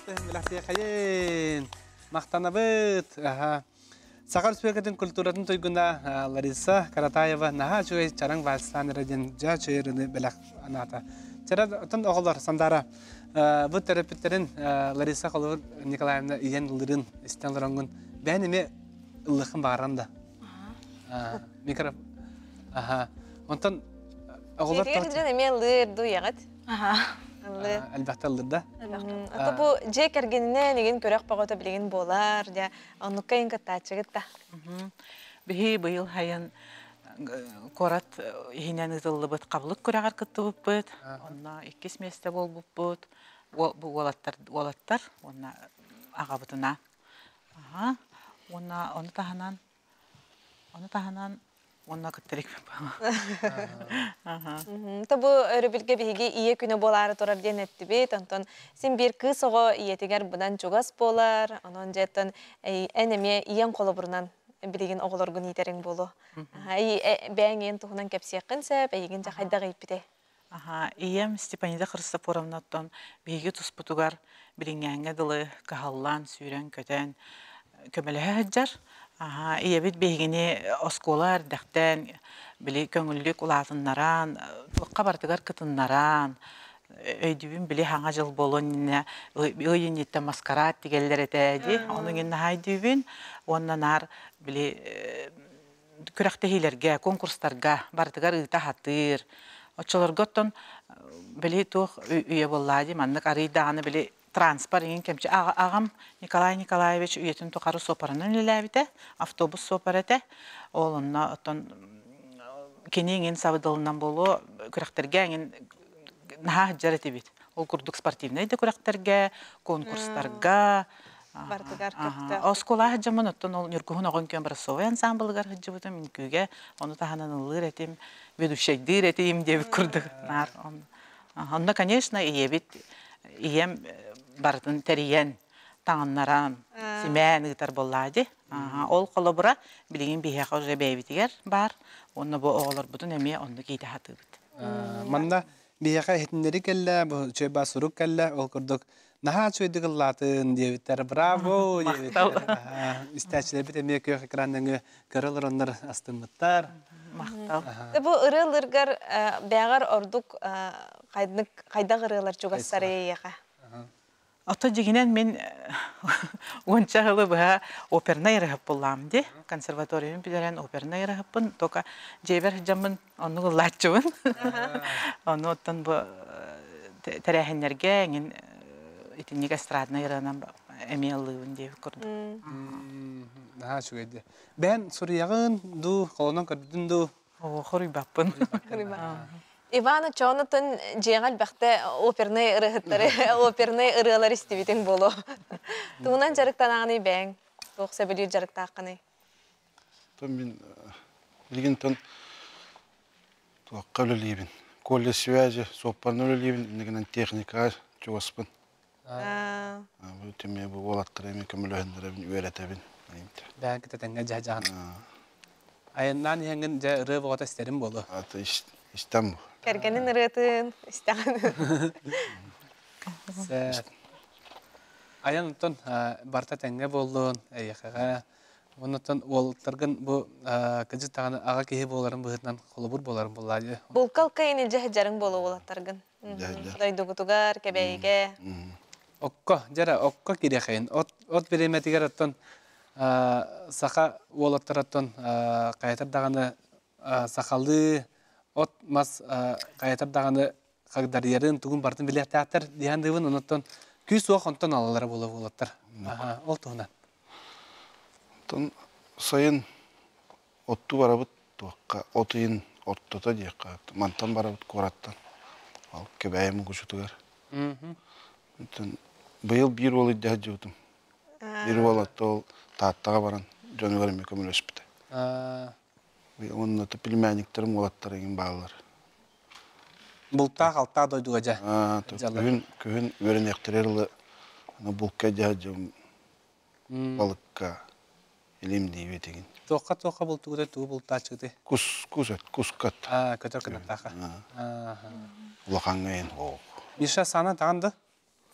Бэлэхтиэхэйин! Махтанабыт! Аха. Саха Республикатын культуратын туйгуна Лариса Каратаева наһаа үчүгэй чараҥ вальстаан эрэ диэн дьаа үчүгэй бэлэх анаата. Чара отон оҕолор Сандара бу төрөппүттэрин Лариса холобур Николаевна ийэн ылырын истэн олороҥҥун бэйэн эмиэ ыллыаххын баҕаран да. Микро Аха. Онтон оҕолор Дьиэтигэр сылдьан эмиэ ыллыыр дуу ийэҕит? Аха. Ыллыыр. Элбэхтэ ыллыр да? Ото бу дьиэ кэргэнинэн игин күрэх бөҕөтө билигин буолар, дьэ оннукка иин кыттааччыгыт да. Биһи быйыл хайын куорат иһинэн ыытыллыбыт хабылык күрэҕэр кыттыбыппыт. Онно иккис миэстэ буолбуппут. Бу уолаттар уолаттар уонна аҕабытына. Аха. Уонна ону таһынан ону таһынан уонна кыттарик То бу өрөбүлгэ биһиги ийэ күнэ буолаары турар диэн эттибит. Онтон син биир кыыс оҕо ийэтигэр быдан чугас буолар. Онон дьэ эн эмиэ ийэҥ холобурунан билигин оҕолоргун иитэриҥ буолуо. Бэйэҥ ийэн туһунан кэпсиэххин сөп, эйигин дьэ хайдах ииппитэй? Аха, ийэм Степанида Христофоровнаттан биһиги туспутугар билиҥҥээҥҥэ дылы кыһаллан, сүүрэн-көтөн көмөлөһө сылдьар. Аха, ийэбит биһигини оскуола эрдэхтэн били көҥүллүк улаатыннаран, туохха барытыгар кытыннаран, өйдүүбүн били хаҥа дьыл буолуон иннинэ ый инниттэн маскараат тигэллэр этэ дии. Ону иҥин наһаа өйдүүбүн. Уонна наар били күрэхтэһиилэргэ, конкурстарга барытыгар ыыта сатыыр. Оччолорго оттон били туох үйэ буоллаа дии маннык арыый даҕаны били транспорт иҥин кэмчи аҕам Николай Николаевич үйэтин тухары суоппарынан үлэлээбитэ, автобус суоппара этэ. Ол онно оттон кини иҥин сабыдылынан буолуо күрэхтэргэ иҥин наһаа сылдьар этибит. Ол курдук спортивнай да күрэхтэргэ, конкурстарга Бардыгар көхтөөх. Оскуола сылдьаммын оттон ол Ньургуһун оҕо үҥкүү образцовай ансаамбылыгар сылдьыбытым, үҥкүүгэ ону таһынан ыллыыр этим, ведущайдыыр этим диэбит курдук наар. Онно, конечно, ийэбит, ийэм барытын тэрийэн, таҥыннаран, симээн ыытар буоллаа дии. Ол холобура билигин биһиэхэ уже бэйэбитигэр баар, уонна бу оҕолорбутун эмиэ оннук иитэ сатыыбыт. Манна биһиэхэ иһитиннэри кэллэ, бу үчүгэй баа сурук кэллэ, ол курдук наһаа үчүгэйдик ыллаатын диэбиттэр, браво диэбиттэр. Истээччилэрбит эмиэ күөх экран нөҥүө көрө олороннор астыммыттар. Махтал. Бу ырыалыргар бэҕэр ордук хайдах ырыалар чугастар эйиэхэ? Ото дьигинэн мин уонча сылы быһа опернай ырыһыт буллаам ди. Консерваторияны бүтэрэн опернай ырыһыппын. Только дьиэбэр сылдьаммын оннук ыллааччыбын. Ону оттон бу тэрээһиннэргэ эҥин итинник эстраднай ырыанан эмиэ ыллыыбын диэбит курдук. Наһаа үчүгэй дии. Бэйэн суруйаҕын дуу, холонон көрбүтүн дуу? Оо, хоруйбаппын. Иван Чоонутун дьиэҕэ элбэхтэ опернай ырыаһыттары, опернай ырыалар истибитиҥ буолуо. Тугунан дьарыктанаҕыный бэйэҥ? Туох сөбүлүүр дьарыктааххыный? Мин билигин туохха үлэлиибин. Колледж связи суоппарынан үлэлиибин, иннигинэн техникаҕа чугаспын. Бу түмэ бу уолаттары эмиэ көмөлөһүннэрэбин, үөрэтэбин. Бэйэҥ кытта тэҥҥэ дьаһ-дьаһан. Айаннаан иһэҥҥин дьэ ырыа бөҕөтө истэрим буолуо. Аты истэм бу. Кэргэнин ырыатын истэҕин. Айан оттон барыта тэҥҥэ буоллун, эйиэхэҕэ Оннуттан уолаттаргын бу кыдьык даҕаны аҕа киһи буоларын быһыытынан холобур буоларын буоллаа дии. Булкал кыйын илдьэ сылдьарыҥ буолуо уолаттаргын. Дойдугутугар, Кэбээйигэ. Окко, дьэрэ, окко кириэхэйин. От, от бириэмэтигэр оттон саха уолаттар оттон хайатар даҕаны сахалыы от мас хайатар даҕаны хагдарыйарын тугун барытын билиэхтээхтэр диэн дыыбын онуттан күүс суох онтон алалара буола буолаттар ол туһунан Онтон сайын оттуу барабыт туохха от ыйын ортото диэххэ мантан барабыт куораттан ол Кэбээйи Мукучутугар Онтон быйыл биир уол илдьэ сылдьыбытым биир уол ол Тааттаҕа баран дьонугар эмиэ көмөлөспүтэ Уонна племянниктарым уолаттар эҥин бааллар. Бултаах алтаах дойдуга дьэ. Күһүн күһүн үөрэниэхтэрэ ылы булка дьэ дьон балыкка илим диибит игин. Туохха туохха бултугута тугу бултааччыгыты? Кус кус эт кускат. Аа көтөр кынаттааха. Улахаҥҥа ин оох. Миша саана таҕан да?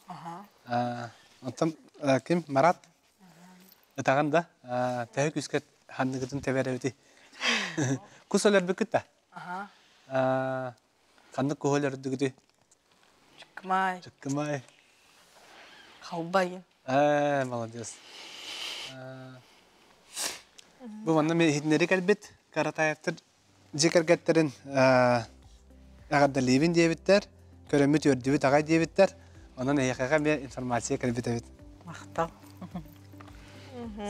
Аха. Оттон ким Марат? Ытаҕын да? Төһө күүскэ ханныгытын тэбэр эбитий? Кус өлөрбүккүт да? Аха. Ханнык куһу өлөрдүгүтүй? Чыккымай. Чыккымай. Халбайын. Ээ, молодец. Бу манна мен иһитиннэри кэлбит Каратаевтар дьиэ кэргэттэрин эҕэрдэлиибин диэбиттэр, көрөммүт үөрдүбүт аҕай диэбиттэр. Онон эһиэхэҕэ эмиэ информация кэлбит эбит. Махтал.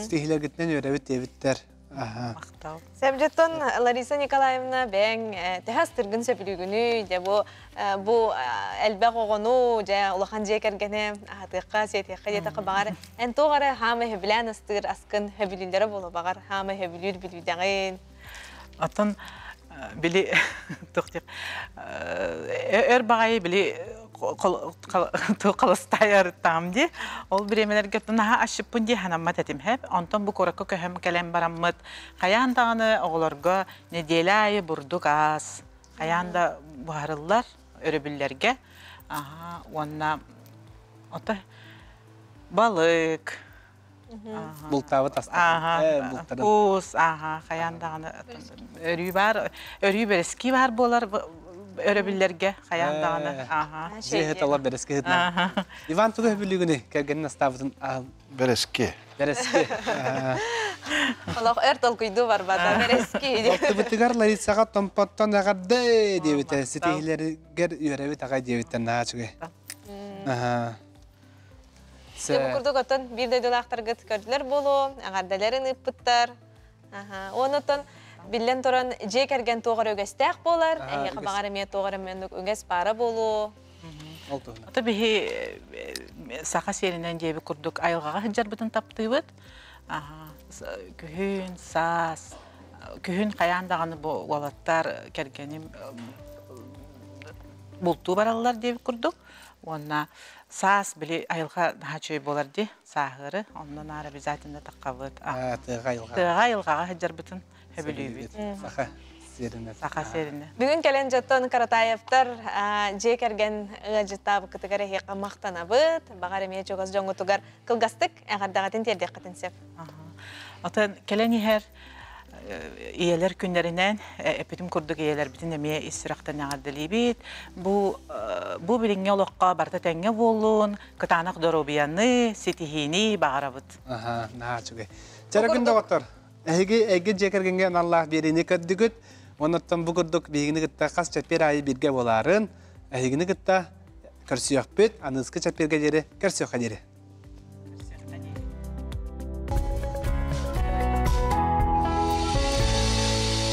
Ситиһиилэргитинэн үөрэбит диэбиттэр. Махтал. Сэбдьеттон Лариса Николаевна бэйэҥ төһө астыргын сөбүлүүгүнүй? Дьэ бу бу элбэх оҕону, дьэ улахан дьиэ кэргэни аһатыахха, сиэтиэххэ диэтэххэ баҕар эн туох эрэ хаама сөбүлээн астыыр аскын сөбүлүүллэрэ буолуо баҕар хаама сөбүлүүр бүлүүдэҕин. Оттон били туох диэх өр баҕайы били холостайарыттаҕым дии. Ол бириэмэлэргэ наһаа асчыппын дии санаммат этим хэп. Онтон бу куоракка көһөм кэлэн бараммыт хайаан даҕаны оҕолорго нэдиэлэ аайы бурдук ас хайаан да буһарыллар өрөбүллэргэ. Аха уонна ото балык Бултаабыт астарын. Кус, ааха, хайаан даҕаны өрүү баар, өрүү бэрэски баар буолар. Өрөбүллэргэ хайаан даҕаны. Аха. Дьиэ талар бэрэски ыһытынан. Иван тугу өбүлүгүнүй кэргэнин астаабытын Бэрэски. Бэрэски. Олох өр толкуйдуу барбата. Бэрэски. Балтыбытыгар Ларисаҕа Томпоттон эҕэрдэ диэбитэ. Ситиһиилэригэр үөрэбит аҕай диэбиттэн наһаа үчүгэй. Аха. Бу курдук оттон биир дойдулаахтаргыт көрдүлэр буолуо, эҕэрдэлэрин ыыппыттар. Онутон биллэн туран дьиэ кэргэн туох эрэ үгэстээх буолар, эһиэхэ баҕар эмиэ туох эрэ маннык үгэс баара буолуо. Ол туһунан. Ото биһи саха сиэринэн диэби курдук айылҕаҕа сылдьарбытын таптыыбыт. Күһүн, саас, күһүн хайаан даҕаны бу уолаттар кэргэним бултуу бараллар диэбит курдук. Уонна саас били айылҕа наһаа үчүгэй буолар дии, сааһыары. Онно наар обязательно таххабыт. Тыаҕа айылҕа. Тыаҕа айылҕаҕа сылдьарбытын сөбүлүүбүт. Саха сиэринэ. Саха сиэринэ. Бүгүн кэлэн дьоттон Каратаевтар дьиэ кэргэн ыалдьыттаабыккытыгар эһиэхэ махтанабыт. Баҕар эмиэ чугас дьоҥҥутугар кылгастык эҕэрдэҕитин тиэрдиэххитин сөп. Отон кэлэн иһэр ийэлэр күннэринэн эппитим курдук ийэлэрбитин эмиэ ис сүрэхтэн эҕэрдэлиибит. Бу бу билиҥҥи олоххо барыта тэҥҥэ буоллун, кытаанах доруобуйаны, ситиһиини баҕарабыт. Аха, наһаа үчүгэй. Чэрэ күн доҕоттор, эһиги эйгэ дьиэ кэргэҥҥэ аналлаах биэриини көрдүгүт. Оннуттан бу курдук биһигини кытта хас чэппиэр аайы бииргэ буолаарын, эһигини кытта көрсүөхпүт, аныыскы чэппиэргэ диэри көрсүөххэ диэри.